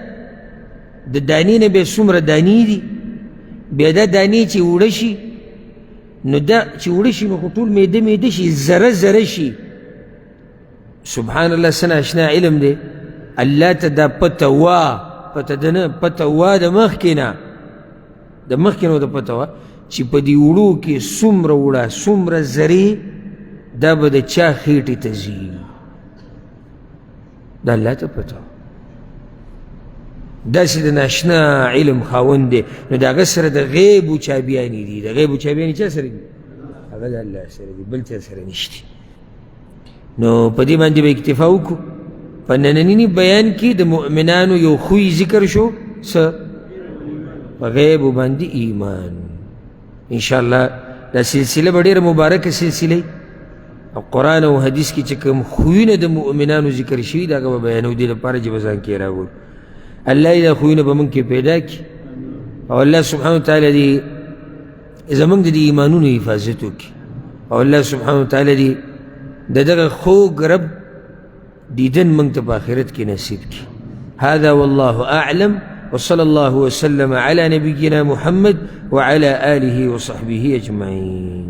د دانې نه بیا څومره دانې دي، بیا دا دانې چې اوړه شي، نو دا چې اوړه شي نو خو ټول میده میده شي، ذره ذره شي. سبحان الله، څه ناشنا علم دی. الله ته دا پته وه، پته ده نه، پته وه د مخکې نه، د مخکې نه ورته پته وه چې په دې اوړو کې څومره اوړه څومره ذرې دا به د چا خېټې ته ځي، دا الله ته پته وه. داسې د ناشنا علم خاوند دی، نو د هغه سره د غیبو چابیانې دي. د غیبو چابیانې چا سره دي؟ هغه د الله سره دي، بل چا سره نشته. نو په دې باندې به اکتفا وکړو. په ننني بیان کې د مؤمنانو یو خوی ذکر شو، څه؟ په غیبو باندې ایمان. انشاءالله دا سلسله به ډېره مبارکه سلسله، او قرآن او حدیث کې چې کوم خویونه د مؤمنانو ذکر شوي، د هغه به بیانو دې لپاره چې به ځان کې راوړو. الله یې دا خویونه به موږ کې پیدا کړي، او الله سبحانه وتعالی دې زموږ د دې ایمانونو حفاظت وکړي، او الله سبحانه وتعالی دې د دغه خوږ رب دیدن موږ ته په آخرت کې نصیب کړي. هذا والله أعلم، وصلى الله وسلم على نبينا محمد وعلى آله وصحبه أجمعين.